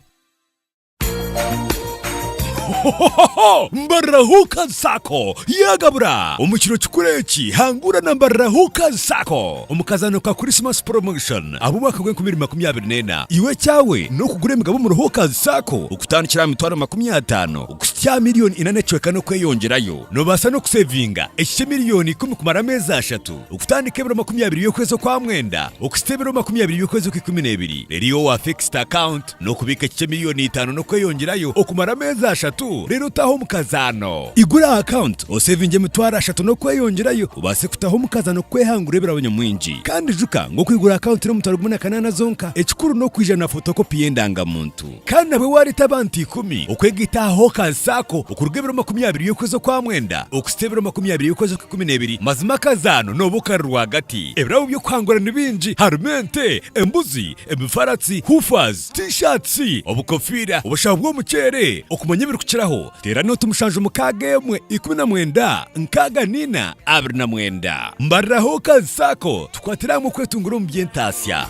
Hohoho! Mbarira Hookers Sacco yagabura! Omu kiro kikuru eki, hangura na Mbarira Hookers Sacco omu kazaano ka Christmas Promotion ab'omwaka gw'enkumi ibiri makumi abiri n'ena. Iwe ekyawe n'okugura emigabo omuri Hookers Sacco okutandikira aha mitwaro makumi ataano okuhitsya aha miriyoni ina n'ekicweka n'okweyongyerayo. Noobaasa n'okusevinga ekikye miriyoni ikumi kumara ameezi ashatu. Okutandika ebiro 20 by'okwezi okwa mwenda okuhitsya ebiro 20 by'okwezi okw'ikumi n'ebiri. Reero iwe owa fixed account n'okubiika ekikye miriyoni itaano n'okweyongyerayo okumara ameezi ashatu reero otaahe omu kazaano. Igura account osevinge emitwaro ashatu n'okweyongyerayo obaase kutaha omu kazaano kwehangura ebirabo nyamwingi. Kandi ijuka ngu okwigura account n'omutwaro gumwe na kanaana zonka, ekikuru n'okwija na fotokopi y'endangamuntu. Kandi nabwe waareeta abantu ikumi okwegaita aha Hawkers Sacco okuruga ebiro 20 by'okwezi okwa mwenda okuhitsya ebiro 20 by'okwezi okw'ikumi n'ebiri, mazima akazaano nooba okari rwagati. Ebirabo by'okuhangura ni bingi, harimu ente, embuzi, emifaratsi, hoofers, T-shirts, obukofiira, obushaho bw'omuceere. Okumanya ebirikukiraho, teera nooti mushanju mukaaga emwe 19 64 29. Mbarira Hawkers Sacco tukwatire hamwe okwetungura omu by'entaasya.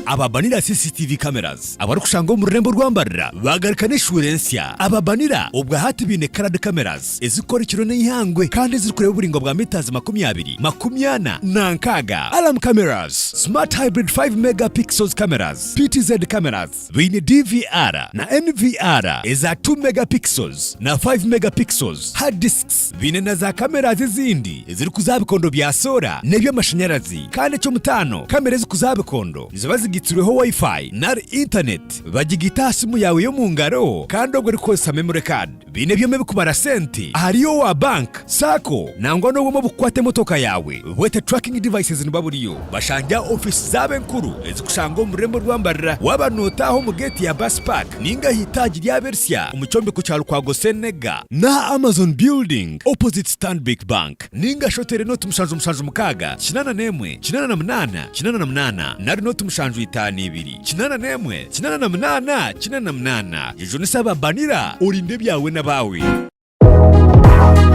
Aba Banira CCTV Cameras abarikushangwa omu rurembo rwa Mbarira baagaruka n'eshuura ensya. Aba Banira obwa hati baine Coloured Cameras ezirikukora ekiro n'eihangwe kandi ezirikureeba oburaingwa bwa metres 20, 40 na 60. Alarm Cameras, Smart Hybrid 5 Mega Pixels Cameras, PTZ Cameras, Baine DVR na NVR eza 2 megapixels na 5 megapixels, hard disks, baine na za cameras ezindi ezirikuza aha bikondo bya soora n'eby'amashanyarazi. Kandi eky'omutaano, kamera ezikuza aha bikondo niziba zigaitswe. Ezigitsirweho Wi-Fi nari intaneti, bagigaita aha simu yaawe y'omu ngaro kandi obwo erikukozesa memory card. Baine ebyoma ebirikubara sente ahari owa bank, sacco nangwa n'obwoma obukukwata emotoka yaawe bwete tracking devices niba buriyo. Bashangye aha ofiisi zaabo enkuru ezikushangwa omu rurembo rwa Mbarara waaba nootaaha omu geeti ya Bus Park ninga aha itaagi ryabo erisya omu kyombeko kya Lukwago Senega n'aha Amazon Building opposite Stanbic Bank. Ninga shi oteere nooti 776 81 88 88 nari nooti 752 81 88 88. Jejunisa aba Banira orinde ebyawe n'abaawe.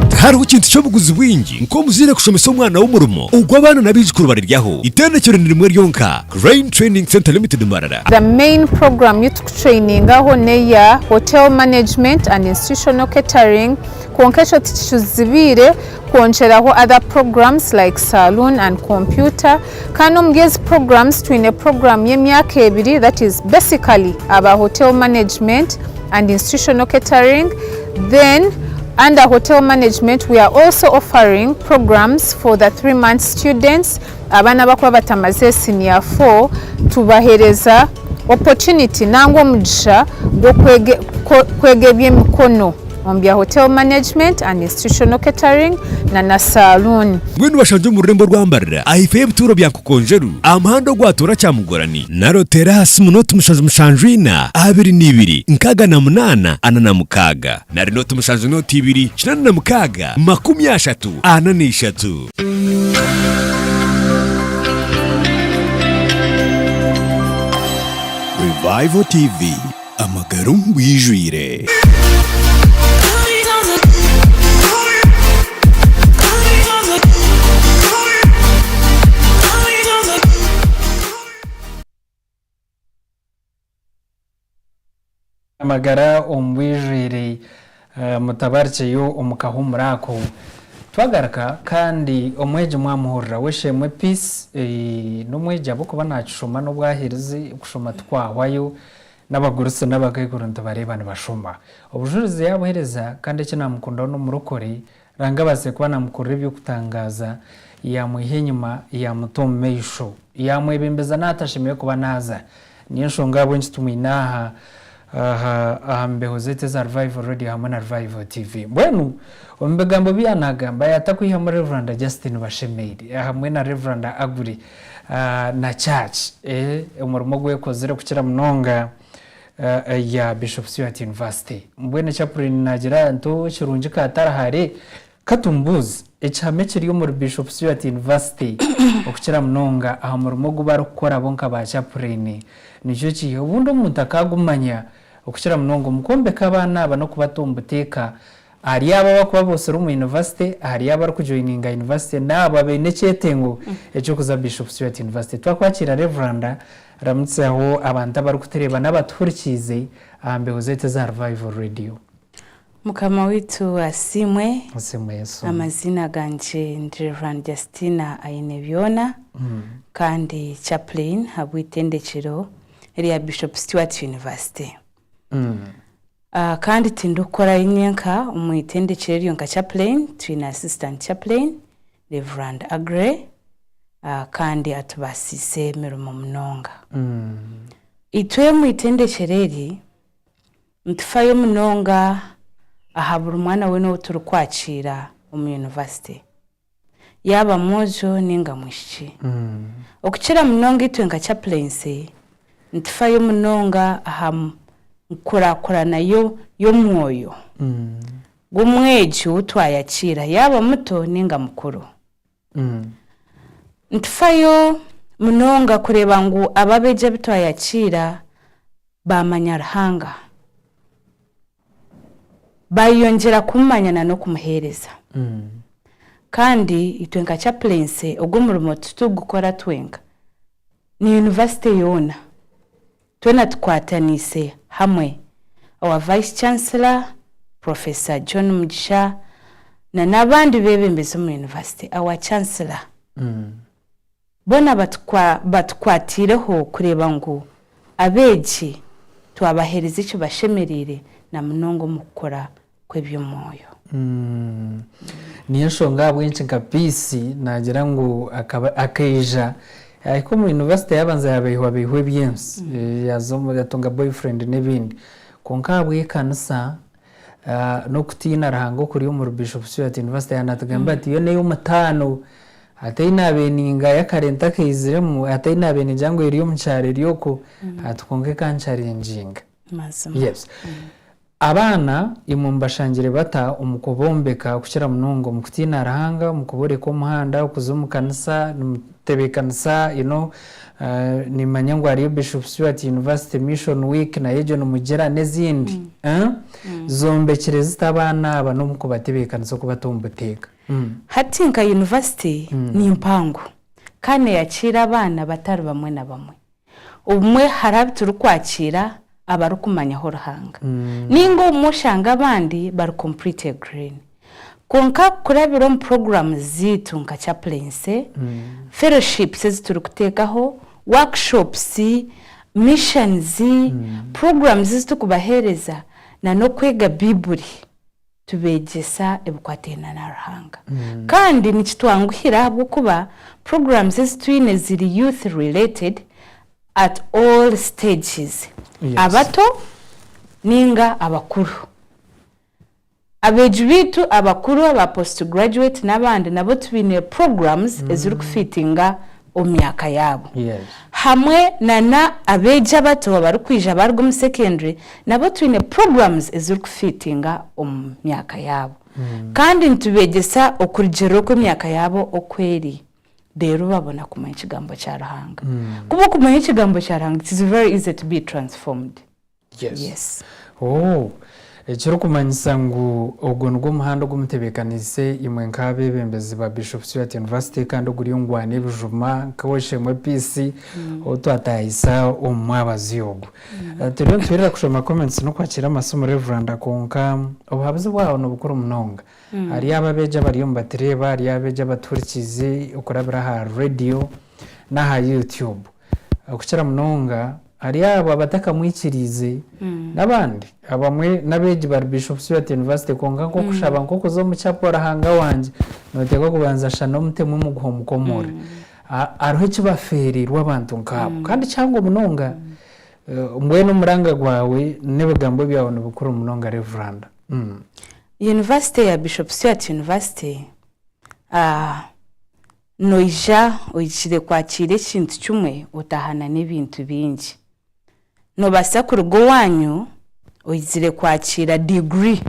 Tihariho kintu ky'obuguzi bwingi nk'omuzaire kushomesa omwana we omurimo ogu abaana n'abaijukuru bariryaho. Itendekero ni rimwe ryonka, Crane Training Centre Limited Mbarara. The main program ei tukutrainingaho n'eya Hotel Management and Institutional Catering kwonka ekyo tikituzibiire kwongyeraho other programs like saloon and computer kandi omuri ezi programs twine program y'emyaka ebiri that is basically aba hotel management and institutional catering then under hotel management we are also offering programs for the 3 month students abaana abakuba batamaze senior 4 tubahereza opportunity nangwa omugisha gw'okwega eby'emikono omu bya hotel management and institutional catering na na saloon. Mbwenu bashangye omu rurembo rwa Mbarara ahaifo y'ebituuro bya Nkokonjeru aha muhanda ogwatoora Kyamugorani nari oteere aha simu nooti 774 22 68 46 nari nooti 7 nooti 2 86 43. Revival TV, amagara omu bwijwire. Amagara omu bwijwire mutabarikyeyo omu kahuumuro ako. Twagaruka kandi omwegi mwamuhurira w'Eshemwe Peace n'omwegi ahabw'okuba naakishoma n'obu aherize kushoma tikwahwayo n'abagurusi n'abakaikuru nitubareeba nibashoma. Obujurizi yaabuheereza kandi eki naamukundaho n'omurokore Ruhanga abaasire kuba naamukorera eby'okutangaaza yaamwiha enyima yaamuta omu maisho yaamwebembeza n'ahu atashemereire kuba naaza. Niyo nshonga ahabw'enki tumwine aha aha aha mbeho zaitu eza Revival Radio hamwe na Revival TV. Mbwenu omu bigambo bi yaanagamba yaatakwihamu Rev. Justin Bashemeire hamwe na Rev. Aguri na church omurimo ogu ekozire kukira munonga ya Bishop Stuart University. Mbwenu Chaplain naagira nti ekirungi kaatari hare, ka tumubuuze ekihama ekiri omuri Bishop Stuart University okukira munonga aha murimo ogu barikukora bo nka ba Chaplain nikyo kiiha? Obundi omuntu akaagumanya okukira munonga omu kwombeka abaana aba n'okubata omu buteeka ahari abo abarikuba boosire omu yunivasite, ahari abo abarikujoyininga yunivasite n'abo abaine ekyetengo eky'okuza Bishop Stuart University. Twakwakiira Reveranda, ramutsyaho abantu abarikutureeba n'abatuhurikiize aha mbeho zaitu eza Revival Radio. Mukama waitu asiimwe. Asiimwe Yesu. Amaziina gangye ndi Rev. Justina Ainebyona kandi Chaplain ahabw'eitendekyero erya Bishop Stuart University. Kandi tindikukorayo nyenka omu itendekyero eryo nka chaplain, twine assistant chaplain, Rev. Aggrey, kandi atubaasiise emirimo munonga. Itwe omu itendekyero eri, nitufayo munonga aha buri mwana weena ou turikwakiira omu yunivasite. yaaba mwojo ninga mwishiki. Okukira munonga itwe nka chaplaincy nitufayo munonga aha nkurakurana y'omwoyo gw'omwegi ou twayakiira yaaba muto ninga mukuru. Nitufayo munonga kureeba ngu abo abeegi abu twayakiira baamanya Ruhanga, baayeyongyera kumumanya na n'okumuheereza. Kandi itwe nka chaplaincy ogwo omurimo titurikugukora twenka, ni yunivasite yoona. Twena tukwataniise hamwe, our Vice Chancellor, Professor John Mugisha na n'abandi beebembezi omu yunivasite, our Chancellor. Boona batukwatiireho kureeba ngu abeegi twabaheereza ekibashemereire na munonga omu kukura kw'eby'omwoyo. Niyo nshonga ahabw'enki nka Peace naagira ngu akaija Yahika omu university yabanza yabeihwabeihwa eby'ensi, yaza omu yatunga boyfriend n'ebindi. Kwonka ahabw'ekanisa n'okutiina Ruhanga okuri omuri Bishop Stuart University yaaba natugambira ati yo n'ey'omutaano hati ei naabaire ningaya kare ntakaiziremu hati ei naabaire ningira ngu eri omu kyaro eri oku ati kwonka ekanchallenginga. Mazima. Yes. Abaana imwe mubashangire bata omu kubombeka kukira munonga omu kutiina Ruhanga, omu kuboreka omuhanda, okuza omu kanisa, nimutebeekanisa you know, nimanya ngu hariyo Bishop Stuart University Mission Week nayo egyo nimugira n'ezindi. Zombekire zita abaana aba n'omu kubatebeekanisa okubata omu buteeka? Hati nka yunivasite ni mpango kandi neeyakiira abaana batari bamwe na bamwe. Obumwe hariho abu turikwakiira abarikumanyaho Ruhanga. Nainga obumwe oshanga abandi bari completely green. Kwonka kurabira omu puroguraamu zaitu nka chaplaincy, fellowships ezi turikuteekaho, workshops, missions, puroguraamu ezi turikubaheereza n'okwega Baiburi, tubeegyesa ebikwataine na Ruhanga. Kandi nikitwanguhira ahabw'okuba programs ezi twine ziri youth related at all stages, abato nainga abakuru. Abeegi baitu abakuru aba post graduate n'abandi nabo tubainiire programs ezirikufiitinga omu myaka yaabo. Hamwe na na abeegi abato abarikwija baaruga omu secondary nabo twine programs ezirikufiitinga omu myaka yaabo. Kandi nitubeegyesa okurugiirira oku emyaka yaabo oku eri reero babona kumanya ekigambo kya Ruhanga. Kuba okumanya ekigambo kya Ruhanga it is very easy to be transformed. Yes. Oh, ekirikumanyisa ngu ogwo nigwo muhanda ogu mutebeekaniise imwe nk'abeebembezi ba Bishop Stuart University kandi oguri omu gwana ebijuma nk'ow'eishe-emwe Peace ou twataahisa omu mwabazyo ogu. Turiyo nituhurira kushoma comments n'okwakiira amasimu Reveranda kwonka obuhabuzi bwawe nibukuru munonga. Hariyo abo abeegi abariyo nibatureeba, hariyo abeegi abatuhurikiize okurabira aha radio n'aha YouTube. Okukira munonga ahari abo abatakamwikiriize n'abandi abamwe n'abeegi bari Bishop Stuart University kwonka nk'okushaba nk'okuza omu chapel Ruhanga wangye nooteekwa kubanza shana omutemu omuguha omukomore. Hariho eki bafeereirwe abantu nk'abo kandi kihango munonga. Mbwenu omuranga gwawe n'ebigambo byawe nibikuru munonga Reveranda. University ya Bishop Stuart University Noija ohikire kwakiira ekintu kimwe otahana n'ebintu bingi. Noobaasa kuruga owaanyu oizire kwakiira diguri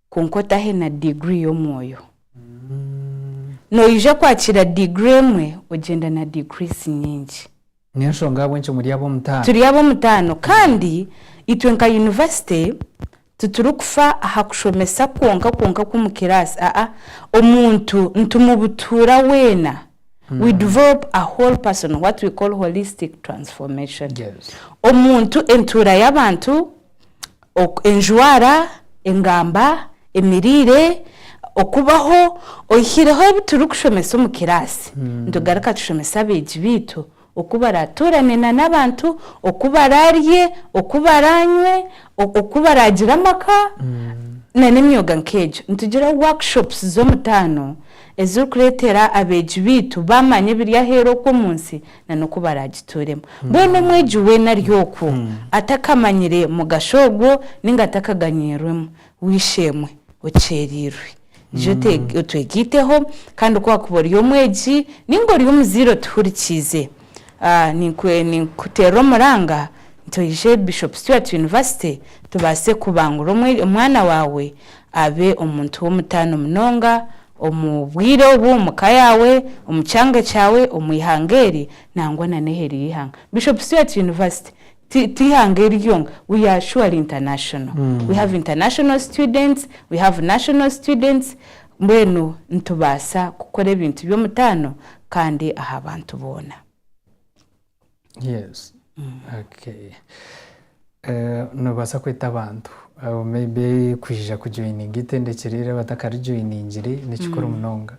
kwonka otahe na diguri y'omwoyo. Noija kwakiira diguri emwe ogyenda na degrees nyingi. Niyo nshonga ahabw'enki muri ab'omutaano. Turi ab'omutaano kandi itwe nka yunivasite titurikufa aha kushomesa kwonka kwonka kw'omu kiraasi, aa, omuntu nitumubutuura weena, we develop a whole person, what we call holistic transformation. Omuntu, entuura y'abantu, enjwara, engamba, emiriire, okubaho, oihireho ebi turikushomesa omu kiraasi, nitugaruka tushomesa abeegi baitu oku baraatuurane na n'abantu, oku baraarye, oku baraanywe, oku baraagire amaka, na n'emyoga nk'egyo. Nitugira workshops z'omutaano ezirikureetera abeegi baitu baamanya ebiri aheeru okwo omu nsi na n'oku baraagituuremu. Mbwenu omwegi weena ari okwo atakamanyire mugasho ogwo nainga atakaganyiirwemu, w'eishe-emwe okyereirwe. Ija otwegaiteho kandi ku waakuba ori omwegi nainga ori omuzaire otuhurikiize, ninkuteerera omuranga nti oije Bishop Stuart University tubaase kubangura omwana waawe abe omuntu w'omutaano munonga omu bwire obu, omu ka yaawe, omu kyanga kyawe, omu ihanga eri nangwa na n'eheeru y'eihanga. Bishop Stuart University ti ti ihanga eri ryonka, we are surely international. We have international students, we have national students, mbwenu nitubaasa kukora ebintu by'omutaano kandi aha bantu boona. Yes. Okay. Eh, nobaasa kweta abantu abo maybe kwija kujoininga eitendekero eri abatakarijoiningire nikikuru munonga.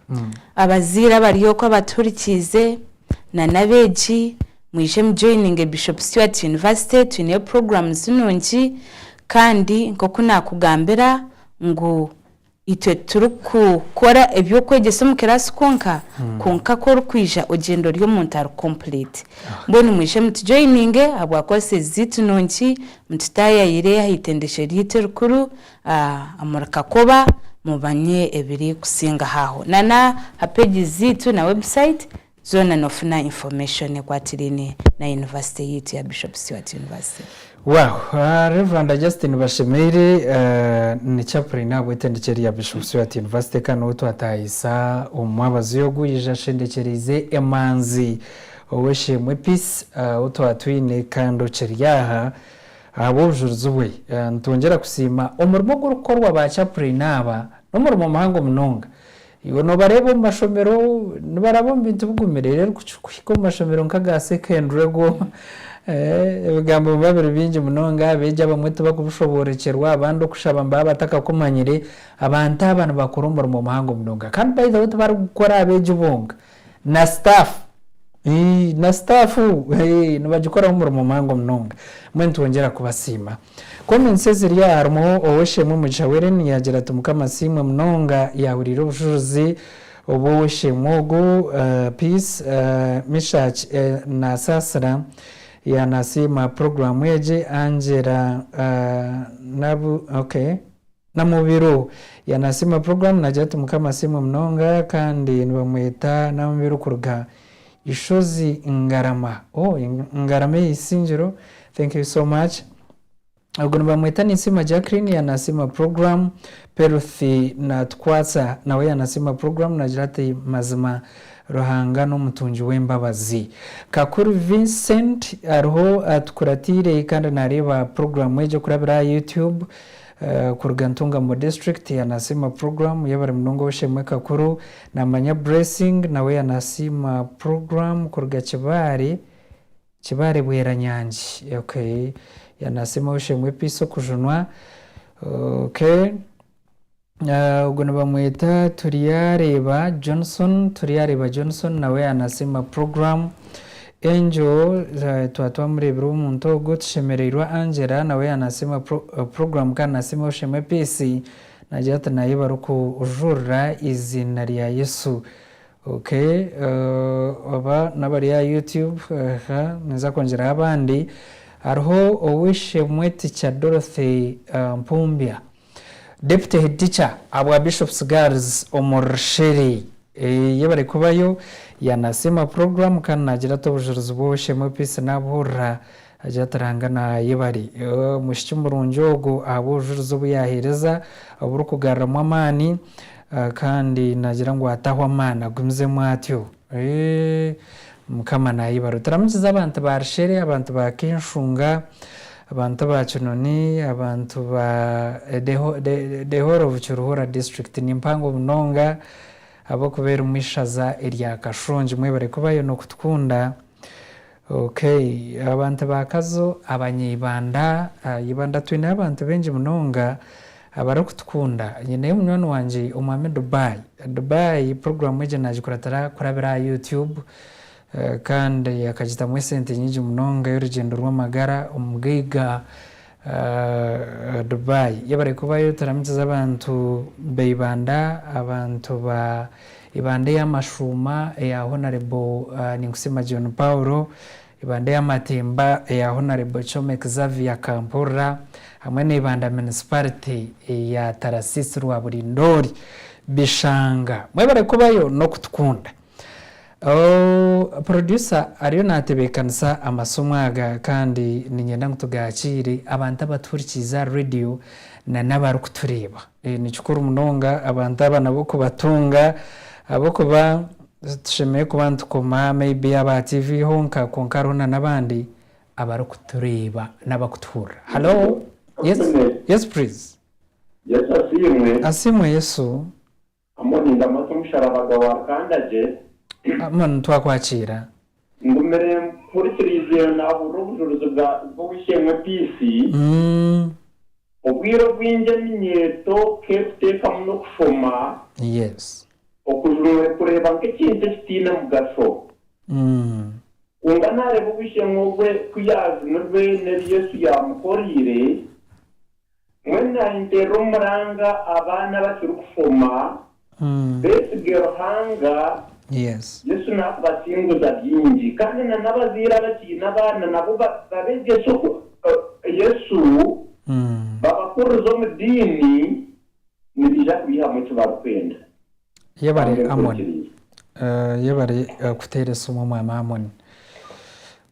Abazaire abari okwo abatuhurikiize na n'abeegi mwije mujoininge Bishop Stuart University twineyo programs nungi kandi nk'oku naakugambira ngu. Itwe titurikukora eby'okwegyesa omu kiraasi kwonka, kwonka ku orikwija ogyenda ori omuntu ari complete. Mbwenu mwije mutujoyininge ahabwa courses zaitu nungi, mututaayayire aha itendekye ryaitu erikuru omuri Kakoba mumanye ebirikusingaho aho. Na n'aha pages zaitu na website Zoona nofuna information ekwatiraine na university yaitu ya Bishop Stuart University. Wow! Rev. Justin Bashemeire ni chaplain ahabw'etendekye rya Bishop Stuart University kandi niwe twatahisa omu mwabazyo ogu yaija ashendekyereize emanzi ow'eishemwe Peace ou twatwine kandi okiri aha ahabw'obujurizi bwe. Nitwongyera kusiima omurimo ogurikukorwa ba chaplain aba n'omurimo muhango munonga. Iwe noobareeba omu mashomero nibaraba omu bintu bigumire reero kuhika omu mashomero nk'aga secondary ago ebigambo nibiba biri bingi munonga, abeegi abamwe tibakubishoboorekyerwa, abandi okushaba nibaba batakakumanyire, abantu aba nibakora omurimo muhango munonga. Kandi by the way tibarikugukora abeegi bonka, na staff, na staff nibagikoraho omurimo muhango munonga. Mbwenu nitwongyera kubasiima. Comments eziri aha harimu Ow'eishe-emwe Mugisha Wellen yaagira ati Mukama asiimwe munonga yaahuriire obujurizi obw'ow'eishe-emwe ogu Peace Mishach Nasaasira yaanasiima puroguraamu egi Angela Nabu okay Namubiru yaanasiima puroguraamu naagira ati Mukama asiimwe munonga kandi nibamweta Namubiru kuruga Ishozi Ngarama oh Ngarama ey'Isingiro thank you so much. Ogu nibamweta Ninsiima Jacqueline yanasiima program, Peruthi Natukwatsa nawe yanasiima program nagira ati mazima Ruhanga n'omutungi w'embabazi. Kakuru Vincent ariho atukuratiire kandi nareeba program egi okurabira aha YouTube kuruga Ntungamo district yanasiima program yebare munonga ow'eishe-emwe Kakuru. Namanya Blessing nawe yanasiima program kuruga Kibaale. Kibaare Bweranyangi ok yanasiima ow'eishe-emwe Peace okujunwa ok ogwo nibamweta Turyareeba Johnson Turyareeba Johnson nawe yanasiima program Angel twaba twamureebire omuntu ogwo Tushemereirwe Angela nawe yanasiima program kandi nasiima ow'eishe-emwe Peace nagira ati nayebare okujurira eiziina rya Yesu. Ok oba nabari aha YouTube ninza kwongyeraho abandi hariho ow'eishe-emwe Teacher Dorothy Mpumbya Deputy Head Teacher ahabwa Bishops Girls omu Rushere yebare kubayo yanasiima program kandi nagira ati obujurizi bw'ow'eishe-emwe Peace nabuhurira agira ati Ruhanga nayebare omwishiki murungi ogu ahabw'obujurizi obu yahereza oburikugaruramu amaani. Kandi nagira ngu atahwa amaani agumizemu atyo. Mukama nayebare. Turamukize abantu ba Rushere, abantu ba Kenshunga, abantu ba Kinoni, abantu ba the whole of Kiruhura district ni mpango munonga ahabw'okuba erimu ishaza erya Kashongi. Mwebare kubayo n'okutukunda. Okay, abantu ba Kazo, abanyaibanda, Ibanda twineyo abantu baingi munonga abarikutukunda. Nyineyo munywani wangye omwami Dubai. Dubai puroguraamu egi naagikuratira kurabira aha YouTube kandi akagitamu esente nyingi munonga y'orugyendo rw'amagara omugaiga Dubai. Yebare kubayo turamukize abantu ba Ibanda, abantu ba Ibanda ey'amashuuma eya Honarebo Ninkusiima John Paul, Ibanda ey'amatimba eya Honarebo Chome Xavier Kampurira hamwe na Ibanda Municipality eya Tarasisi Rwaburindori Bishanga. Mwebare kubayo n'okutukunda. Producer ariyo natebeekanisa amasomo aga kandi niinyenda ngu tugaakiire abantu abatuhurikiize aha radio na n'abarikutureeba. Ni kikuru munonga abantu aba nabo kubatunga ahabw'okuba titushemereire kuba nitukoma maybe aba TV honka kwonka hariho na n'abandi abarikutureeba n'abakutuhurira. Hallo? Yes, yes please. Yesu asiimwe. Asiimwe Yesu. Amoni ndamutse omusharaba gwa Rukandagye. Amoni twakwakiira. Ngumire mpurikiriize naahurira obujurizi bwa bw'ow'eishe-emwe Peace. Obwire obwingi eminyeeto ku erikuteekamu n'okushoma, okujunwa erikureeba nk'ekintu ekitaine mugasho. Kwonka naareeba ow'eishe-emwe ogwe ku yaajunirwe n'ebi Yesu yaamukoreire. Mbwenu naanye nteerera omuranga abaana abakirikushoma beesige Ruhanga, Yesu naakubasinguza bingi. Kandi na n'abazaire abakiine abaana nabo babegyese oku Yesu, babakuririze omu diini, nibaija kubaihamu eki barikwenda. Yebare Ruhanga Amon. enkurikiriize. Yebare kuteera esimu omwami Amon.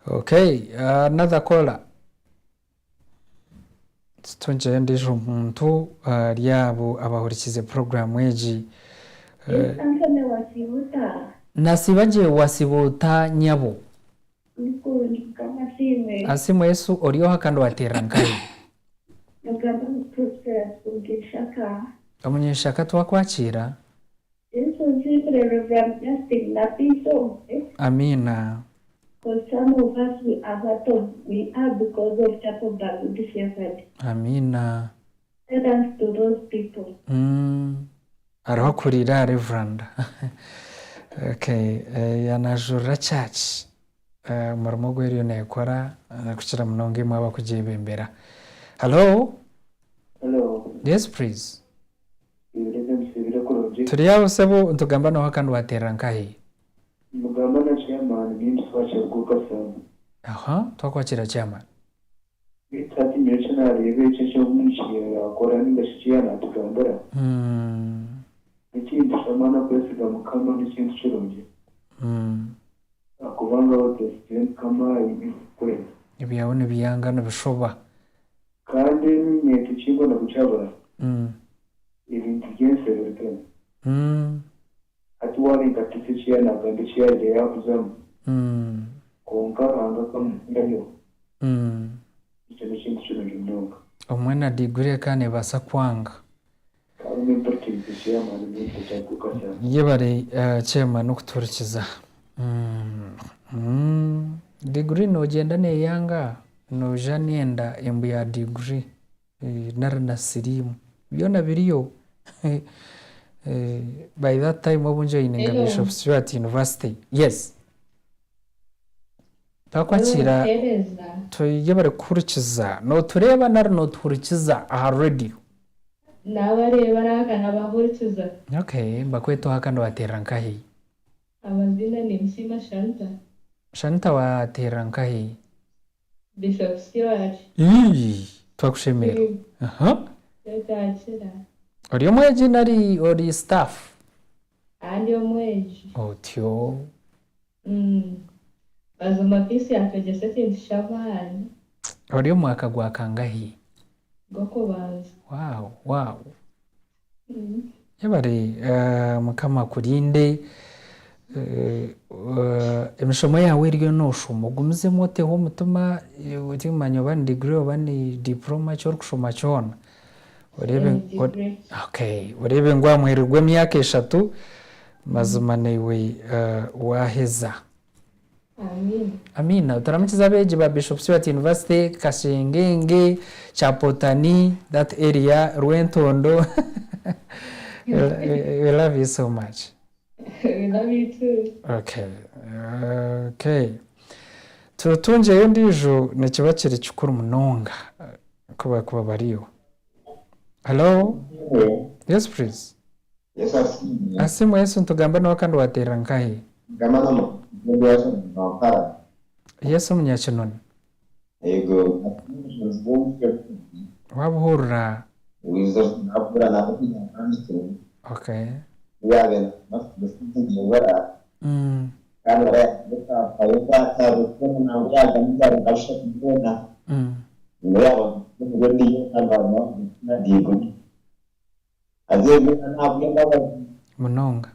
Okay, another caller. Tutungire endiijo muntu ahari abo abahurikiize puroguraamu egi. Yes Anthony wasiiba ota? Nasiiba gye wasiiba ota nyabo? Ndi kurungi Mukama asiimwe. Asiimwe Yesu ori oha kandi wateerera nkahi? Nogamba ngu Prosperous kuruga Ishaka. Omunyeshaka twakwakiira. Yesu nsiimire Rev Justin na Peace omwe. Amiina. Coz some of us we are what of we are because of chapel of the good shepherd. Amiina. Thanks to those people. Mm hariho akurira Reverand okay yanajurira church omurimo ogu eriyo nekora kukira munonga imwe abakugyebembera. Hallo. Hello. Yes please. Ebiro ebyo kurungi. Turi aho sebo nitugamba noha kandi waterera nkahi? Nimugamba na chairman James Wakyaruga Kasamu. Aha twakwakira chairman. Beitu hati nyowe eki nareeba eki eki omwishiki yakora ninga shi eki yanatugambira nekintu kyamaani okwesiga mukama nekintu kirungi ahakubanga waaba otesigire mukama haine ebirikukurema. Ebyawe nibiyanga nibishoba. Kandi eminyeeto ekimbona kukyabura ebintu byensi ebirugemu. Hati waaba nka Tito eki yaanagamba eki yaabaire yaakuzamu, kwonka Ruhanga akamuhundayo, ekyo n'ekintu kirungi munonga. Obumwe na diguri eka neebaasa kwanga. Kandi n'empurikirizo chairman n'ekyo kyakugasira. Yebare chairman okutuhurikiza. Diguri nogyenda neyanga, noija nenda embu ya diguri. Nari na siriimu byona biriyo by that time obungi oine nka Bishop Stuart University yes Twakwakira yebare kuhurikiza notureeba nari notuhurikiza aha radio? Nabareeba nanka nabahurikiza. Okay nibakweta oha kandi waterera nkahi? Amaziina nimusiima Shanita. Shanita waterera nkahi? Bishop Stewart. Ii, Twakushemererwa. Aha. Twakira. Ori omwegi nari ori staff? Aa ndi omwegi. Otyo. Mm. Mazima Peace yatwegyesa ekintu ky'amaani. Ori omu mwaka gwa kangahi? Gw'okubanza. Wow, wow. Yebare Mukama akurinde emishomo yaawe eriyo noshoma ogumizemu oteho omutima timanya oba ni degree oba ni diploma eki orikushoma kyona oreebe ngu aha muheru gw'emyaka eshatu mazima naiwe waheza. Amiina. Turamukize abeegi ba Bishop Stuart University, Kashengenge, Kyapotani, that area, Rwentondo. We love you so much. We love you too. Okay. Okay. Tutungyeyo endiijo nikiba kiri kikuru munonga kuba kuba bariyo. Hello? Yes please. Yesu asiimwe. Asiimwe Yesu nitugamba nawe kandi wateerera nkahi? Mukama n'omuhimbi wa Kampala. Yesu omunyakinoni. Yego ati n'obushobozi bw'omutwe bwingi. Wabuhurira. Wiza nabura nabutinya kandi Okay. yabe nabura kandi barayakubona ngo yaba Munonga.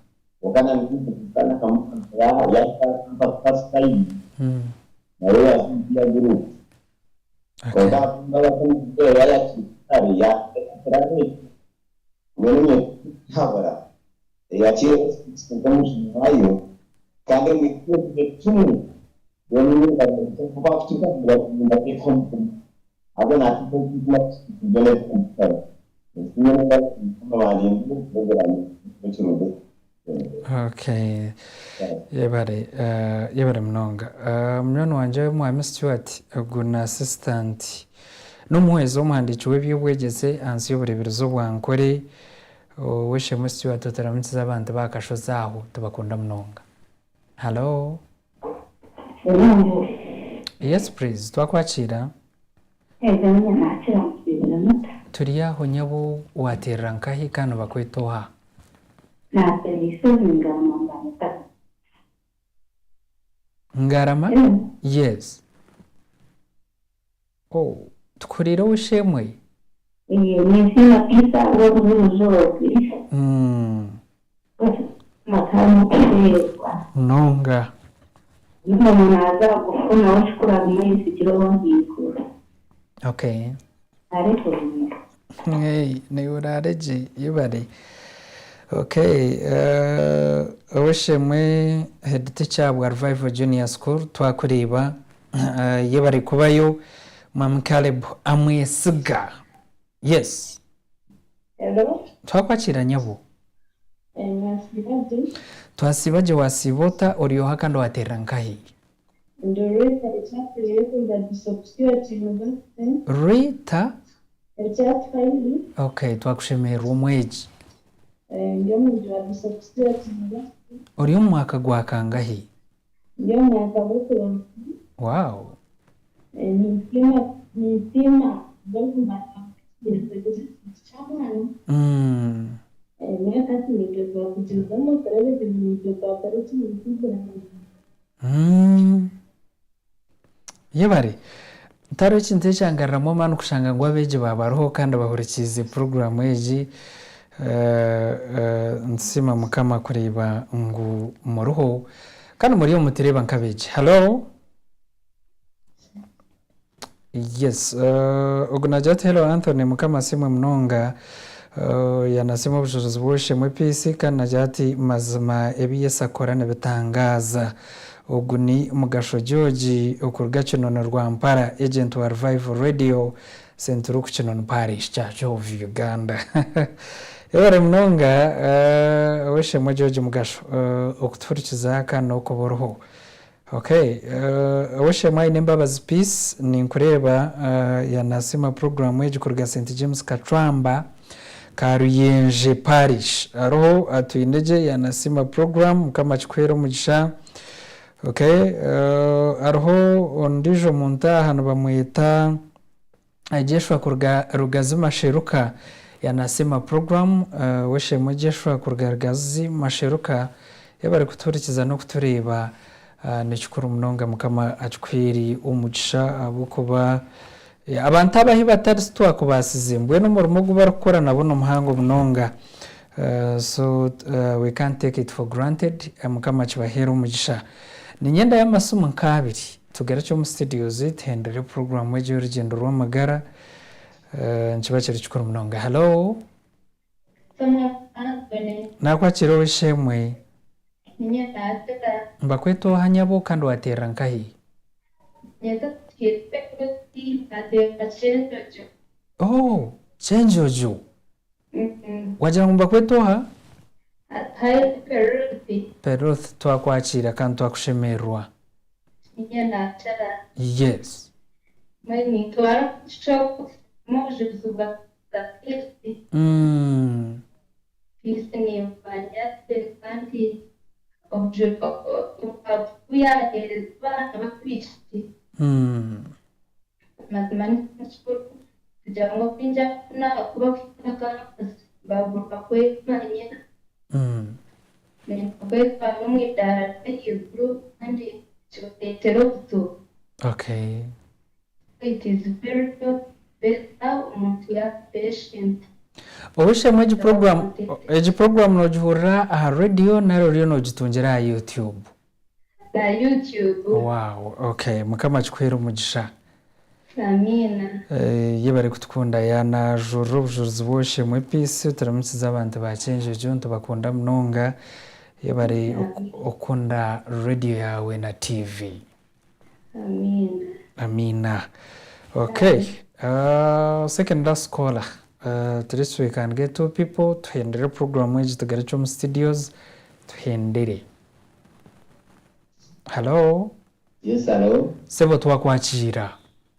Okay. Yebare yebare munonga. Munywani wangye Mwami Stuart ogu ni assistant. N'omuhwezi w'omuhandiiki w'eby'obwegyese ahansi y'obureeberezi obwa Nkore, Ow'eishe-emwe Stuart otaramukize abantu b'aha kashozi aho tubakunda munonga. Hallo. Hello. Yes please, twakwakiira. Ego nyine nakira musiibire muta? Turi aho nyabo wateerera nkahi kandi nibakweta oha? Nateera eishozi Ngarama mba Ngarama? Hello. Yes. Oh, tukuhuriire ow'eishe-emwe? Eeh ninsiima Peace ahabw'obuhuruzi obu. Amaka n'okushwerwa. Munonga. N'omuntu naaza kufuna ekikuru arimu ayesigire ow'ahaiguru. Okay. Oraare gye. Hey, naiwe oraare gye, yebare. Okay, uh, ow'eishe-emwe head teacher bwa Revival Junior School twakureeba uh, yebare kubayo Mwami Caleb Amwesiga. Yes. Hello. Twakwakiira nyabo. Eh, mwasiiba gye? Twasiiba gye wasiiba ota ori oha kandi wateerera nkahi? Ndi Rita Ekyatuhaire kuruga Bishop Stuart University. Rita? Ekyatuhaire. Okay, twakushemererwa omwegi. Eh, ndi omwegi wa Bishop Stuart University. Ori omu mwaka gwa kangahi? Ndi omu mwaka gw'okubanza. Wow. Eh, ninsiima ninsiima ahabw'okumanya ngu ekintu ky'amaani. Eh, nyowe hati ninteekwa kugyezamu kureeba ngu ninteekwa kukora eki ndikugamba. Yebare. Tihariho ekintu ekyangaruramu amaani kushanga ngu abeegi baabariho kandi bahurikiize puroguraamu egi. Nitusiima Mukama kureeba ngu muriho kandi muri omu mutureeba nk'abeegi. Halo? Yes, ogu naagira ati hello Anthony, Mukama asiimwe munonga. Yanasiima obujurizi bw'ow'eishe-emwe Peace kandi naagira ati mazima ebi Yesu akora nibitangaaza. Ogu ni Mugasho George okuruga Kinono Rwampara, agent wa Revival Radio, St Luke Kinono Parish Church of Uganda. Yebare munonga ow'eishe-emwe George Mugasho okutuhurikiza kandi n'okuba oriho. Ok, ow'eishe-emwe Ainembabazi Peace ninkureeba yanasiima puroguraamu egi kuruga St James Kacwamba, Karuyenje Parish. Hariho atwine gye yanasiima puroguraamu, Mukama akikuheere omugisha. Ok, hariho ondiijo muntu aha nibamweta Jeshua kuruga Rugazi Masheruka yanasiima puroguraamu. Ow'eishe-emwe Jeshua kuruga Rugazi Masheruka yebare kutuhurikiza n'okutureeba. Nikikuru munonga Mukama akikuheere omugisha ahabw'okuba Abantu aba ahi batari titwakubaasize. Mbwenu omurimo ogu barikukora nabwo nimuhango munonga. So we can't take it for granted. Mukama akibaheere omugisha. Niinyenda y'amasimu nk'abiri tugarukye omu studios tuhendere puroguraamu egi ey'orugyendo rw'amagara. Nikiba kiri kikuru munonga. Hallo? Naakwakiira ow'eishe-emwe. Nibakweta oha nyabo kandi waateerera nkahi? Oh, Kyenjojo. Wagira ngu nibakweta oha? Peruth, twakwakiira kandi twakushemererwa. Yes. Peace nimanya kandi obu yaheereza abaana b'abaishiki mazima nikikuru kugira ngu abaingi kuba baguma kwemanya kwetwara omu idaara ry'ahaiguru kandi kibareetera obuzibu. It is very better omuntu yaaba patient. Ow'eishe-emwe egi puroguraamu egi puroguraamu noogihurira aha radiyo nari oriyo noogitungira aha YouTube? Aha YouTube. Wow, okay. Mukama akikuheere omugisha. Amiina. Yebare kutukunda yanajurira obujurizi bw'ow'eishe-emwe Peace turamukize abantu ba Kyenjojo nitubakunda munonga yebare okukunda radio yawe na TV. Amiina. Amiina. Okay. Second last caller. At least we can get two people tuhendere program egi tugarukye omu studios tuhendere. Hello. Yes, hello. Sebo twakwakiira.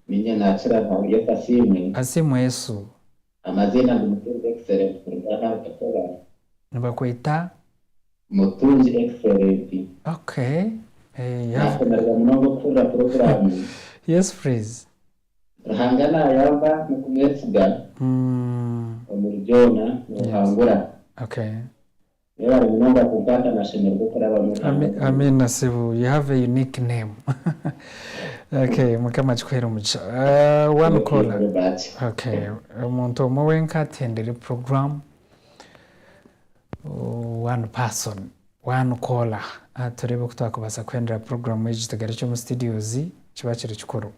Niinye naakira aha Yesu asiimwe. Asiimwe Yesu. Amaziina ndi Mutungi Excellent kuruga aha Rukatoba. Nibakweta? Mutungi Excellent. Okay. Eh, you have... Naashemererwa munonga okuhurira puroguraamu. Yes please. Ruhanga naayamba n'okumwesiga omuri byona noohangura. Okay. Mwebare munonga kunkwata nashemererwa okurabamu Ruhanga Ami, Amina sebo, you have a unique name. Okay, mukama akikuhere omugisha. Uh, one Thank you caller. very much. Okay, omuntu omwe wenka atendere program. One person, one caller. Ah, turebe oku twakubaasa kuhendera program egi tugarukye omu studios kiba kiri kikuru.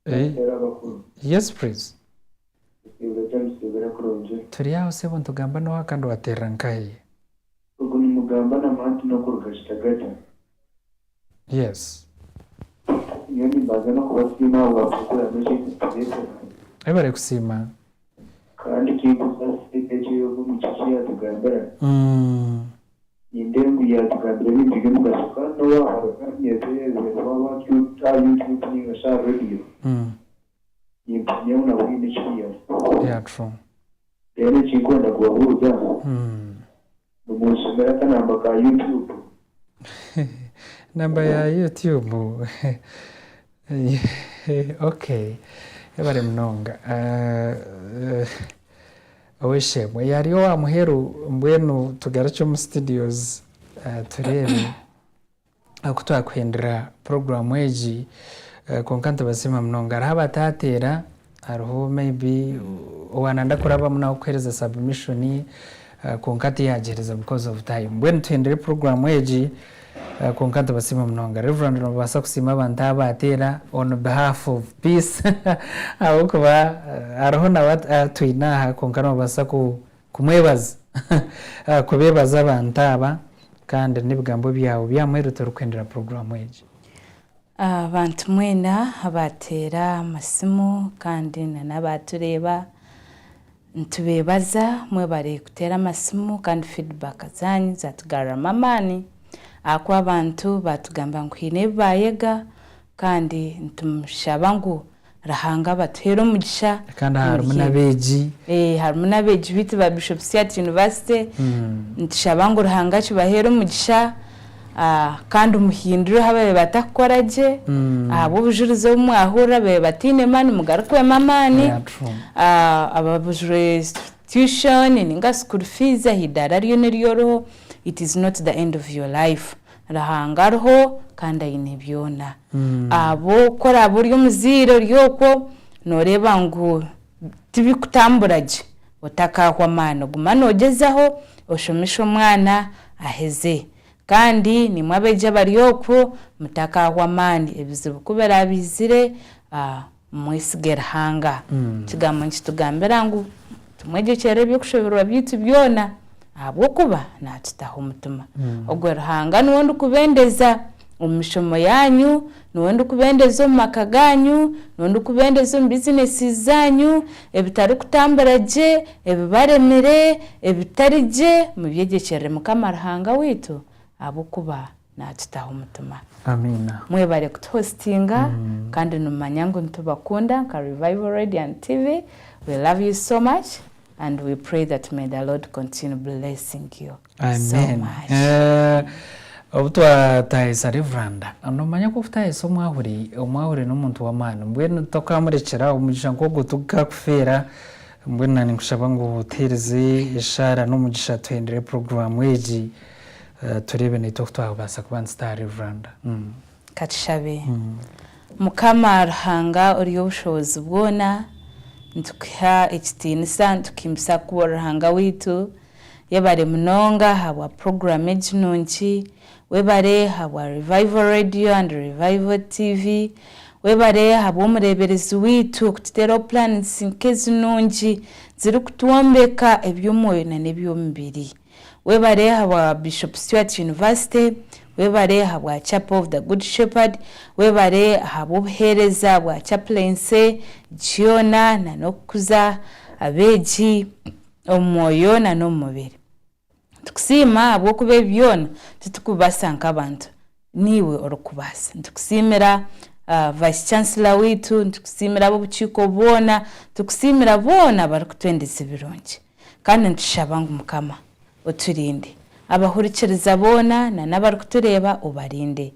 Eh, yes please. Musiibire kurungi. Turi aho sebo nitugamba n'oha kandi wateerera nkahi? Ogu nimugamba na Martin okuruga Kitagata. Yes. Nyowe nimbanza n'okubasiima ahabwa puroguraamu egi ei mutureetera. Webare kusiima. Kandi ekinkusaasisa egi ey'ogu omwishiki eki yaatugambira. Nindeeba ngu yaatugambira ebintu by'omugasho kandi n'owaahurira emyeto eyaizire waaba aha YouTube nainga shi aha rediyo. Nimpamya ngu nabwo haine eki yaasiima. Yeah, true. Reero ekinkwenda kubabuuza, nimunshomera akanamba ka YouTube? Namba ya YouTube okay yebare munonga Ow'eishe-emwe yari owa muheru mbwenu tugarukye omu studios tureebe oku twakuhindura puroguraamu egi kwonka nitubasiima munonga. Hariho abataateera, hariho maybe owaananda kurabamu nawe kuheereza submission kwonka tiyaagiheereza because of time. Mbwenu tuhindure puroguraamu egi kwonka nitubasiima munonga. Rev. Noobaasa kusiima abantu abaateera on behalf of peace ahabw'okuba hariho nawe atwine aha kwonka noobaasa kumwebaza kubeebaza abantu aba kandi n'ebigambo byawe by'aha muheru turikuhindura puroguraamu egi. Abantu mwena abaateera amasimu kandi n'abaatureeba nitubeebaza mwebare kuteera amasimu kandi feedback zaanyu zaatugaruramu amaani ahakuba abantu baatugamba ngu haine ebi baayega kandi nitumushaba ngu Ruhanga abatuheere omugisha. Kandi harimu n'abeegi. Harimu n'abeegi baitu ba Bishop Stuart University. Nitushaba ngu Ruhanga akibaheere omugisha kandi muhindure ahu babaire batakukora gye. Ahabw'obujurizi obu mwahurira babaire bataine maani mugarukwemu amaani. Ababuzirwe tuition ninga school fees aha idaara ryona eri oriho, it is not the end of your life. Ruhanga ariho kandi aine byona. Ahabw'oku oraabe ori omuzaire ori okwo nooreeba ngu tibikutambura gye, otakaahwa amaani guma noogyezaho oshomese omwana aheze. Kandi naimwe abeegi abari okwo mutakaahwa amaani, ebizibu ku biraabaizire mwesige Ruhanga. Ekigambo nikitugambira ngu tumwegyekyerere eby'okushoberwa byaitu byona ahabw'okuba naatutaho omutima. Ogwo Ruhanga niwe ndikubendeza omu mishomo yaanyu, niwe ndikubendeza omu maka gaanyu, niwe ndikubendeza omu bizinesi zaanyu, ebitarikutambura gye, ebibaremire, ebitari gye, mubyegyekyerere Mukama Ruhanga waitu ahabw'okuba Naatutaho omutima. Amiina. Mwebare kutuhositinga kandi nimumanya ngu nitubakunda nka Revival Radio and TV. We love you so much and we pray that may the Lord continue blessing you so Amen. much. Eh, obu twatahisa Reveranda, nomanya ku okutahisa omwahuri, omwahuri n'omuntu w'amaani. Mbwenu tokamurekyera omugisha nk'ogwo tigukakufeera. Mbwenu naanye ninkushaba ngu otuheereze eshaara n'omugisha tuhendere puroguraamu egi. Tureebe naitwe oku twabaasa kuba nitutaha Reveranda. Katushabe. Mukama Ruhanga ori ow'obushobozi bwona, nitukuha ekitiinisa, nitukuhimbisa kuba ori Ruhanga waitu. Yebare munonga ahabwa puroguraamu egi nungi. Webare ahabwa Revival Radio and Revival TV. Webare ahabw'omureeberezi waitu kututeeraho plans nk'ezi nungi zirikutwombeka eby'omwoyo n'eby'omubiri. Webare ahabwa Bishop Stuart University, webare ahabwa Chapel of the Good Shepherd, webare ahabw'obuheereza bwa chaplaincy gyona na n'okukuza abeegi omu mwoyo na n'omu mubiri. Nitukusiima ahabw'okuba ebi byona titukubibasa nk'abantu. Niiwe orikubaasa. Nitukusiimira Vice Chancellor waitu, nitukusiimira ab'obukiiko boona, nitukusiimira boona abarikutwendeza ebirungi. Kandi nitushaba ngu Mukama oturinde. Abahurikiriza boona na n'abarikutureeba obarinde.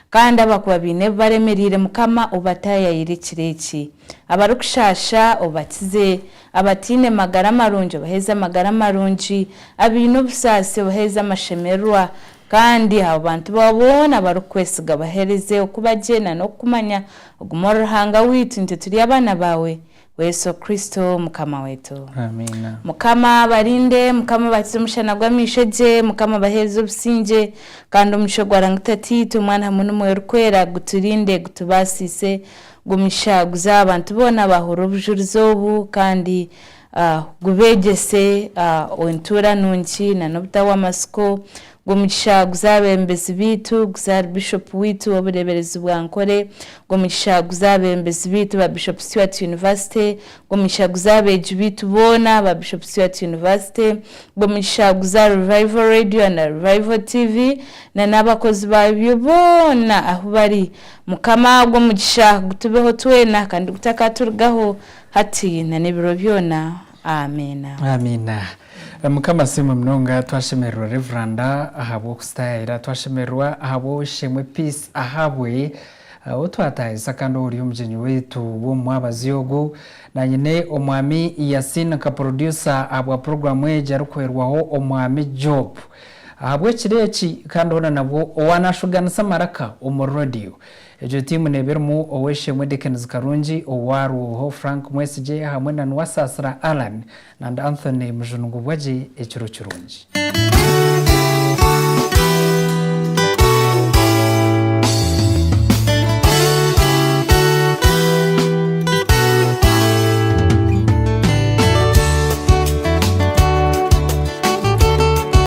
Kandi abakuba baine ebi baremereire Mukama obataayaayire ekiro eki. Abarikushaasha obakize, abataine magara marungi obaheeze amagara marungi, abaine obusaasi obaheeze amashemererwa, Kandi abo bantu baawe boona abarikukwesiga baheereze okuba gye na n'okukumanya, ogume ori Ruhanga waitu, nitwe turi abaana baawe, Yesu Kristo Mukama waitu. Amiina. Mukama abarinde, Mukama abakize omushana gw'amaisho gye, Mukama abaheereze obusingye, kandi omugisha ogwa Ruhanga Tataitwe, Omwana hamwe n'Omwoyo Orikwera guturinde, gutubaasise, gumisha guze aha bantu boona abaahurira obujurizi obu, kandi Gubeegyese entuura nungi na n'obutahwa amatsiko. Gw'omugisha guze aha beebembezi baitu, guze ahari Bishopu waitu w'obureeberezi bwa Nkore. Gw'omugisha guze aha beebembezi baitu ba Bishop Stuart University. Gw'omugisha guze aha beegi baitu boona ba Bishop Stuart University. Gw'omugisha guze aha Revival Radio na Revival TV na n'abakozi baabyo boona ahu bari. Mukama gw'omugisha gutubeho twena kandi gutakaturugaho. Hati na n'ebiro byona. Amiina. Amiina. Mukama asiimwe munonga twashemererwa Reveranda ahabw'okusitayayira twashemererwa ahabw'ow'eishe-emwe Peace Ahabwe ou twatahisa kandi ori omugyenyi waitu w'omumwabazyo ogu nanye ne Omwami Yasin nka producer ahabwa puroguramu egi arikuhwerwaho Omwami Job ahabw'ekiro eki kandi hoona nabwo owanashuganisa amaraka omu radio Egyo tiimu neeba erimu Ow'eishe-emwe Dickens Karungi, owa Rwoho Frank Mwesigye hamwe na Nuwasaasira Allan and Anthony Mujuni Ngubwagye. Ekiro kirungi.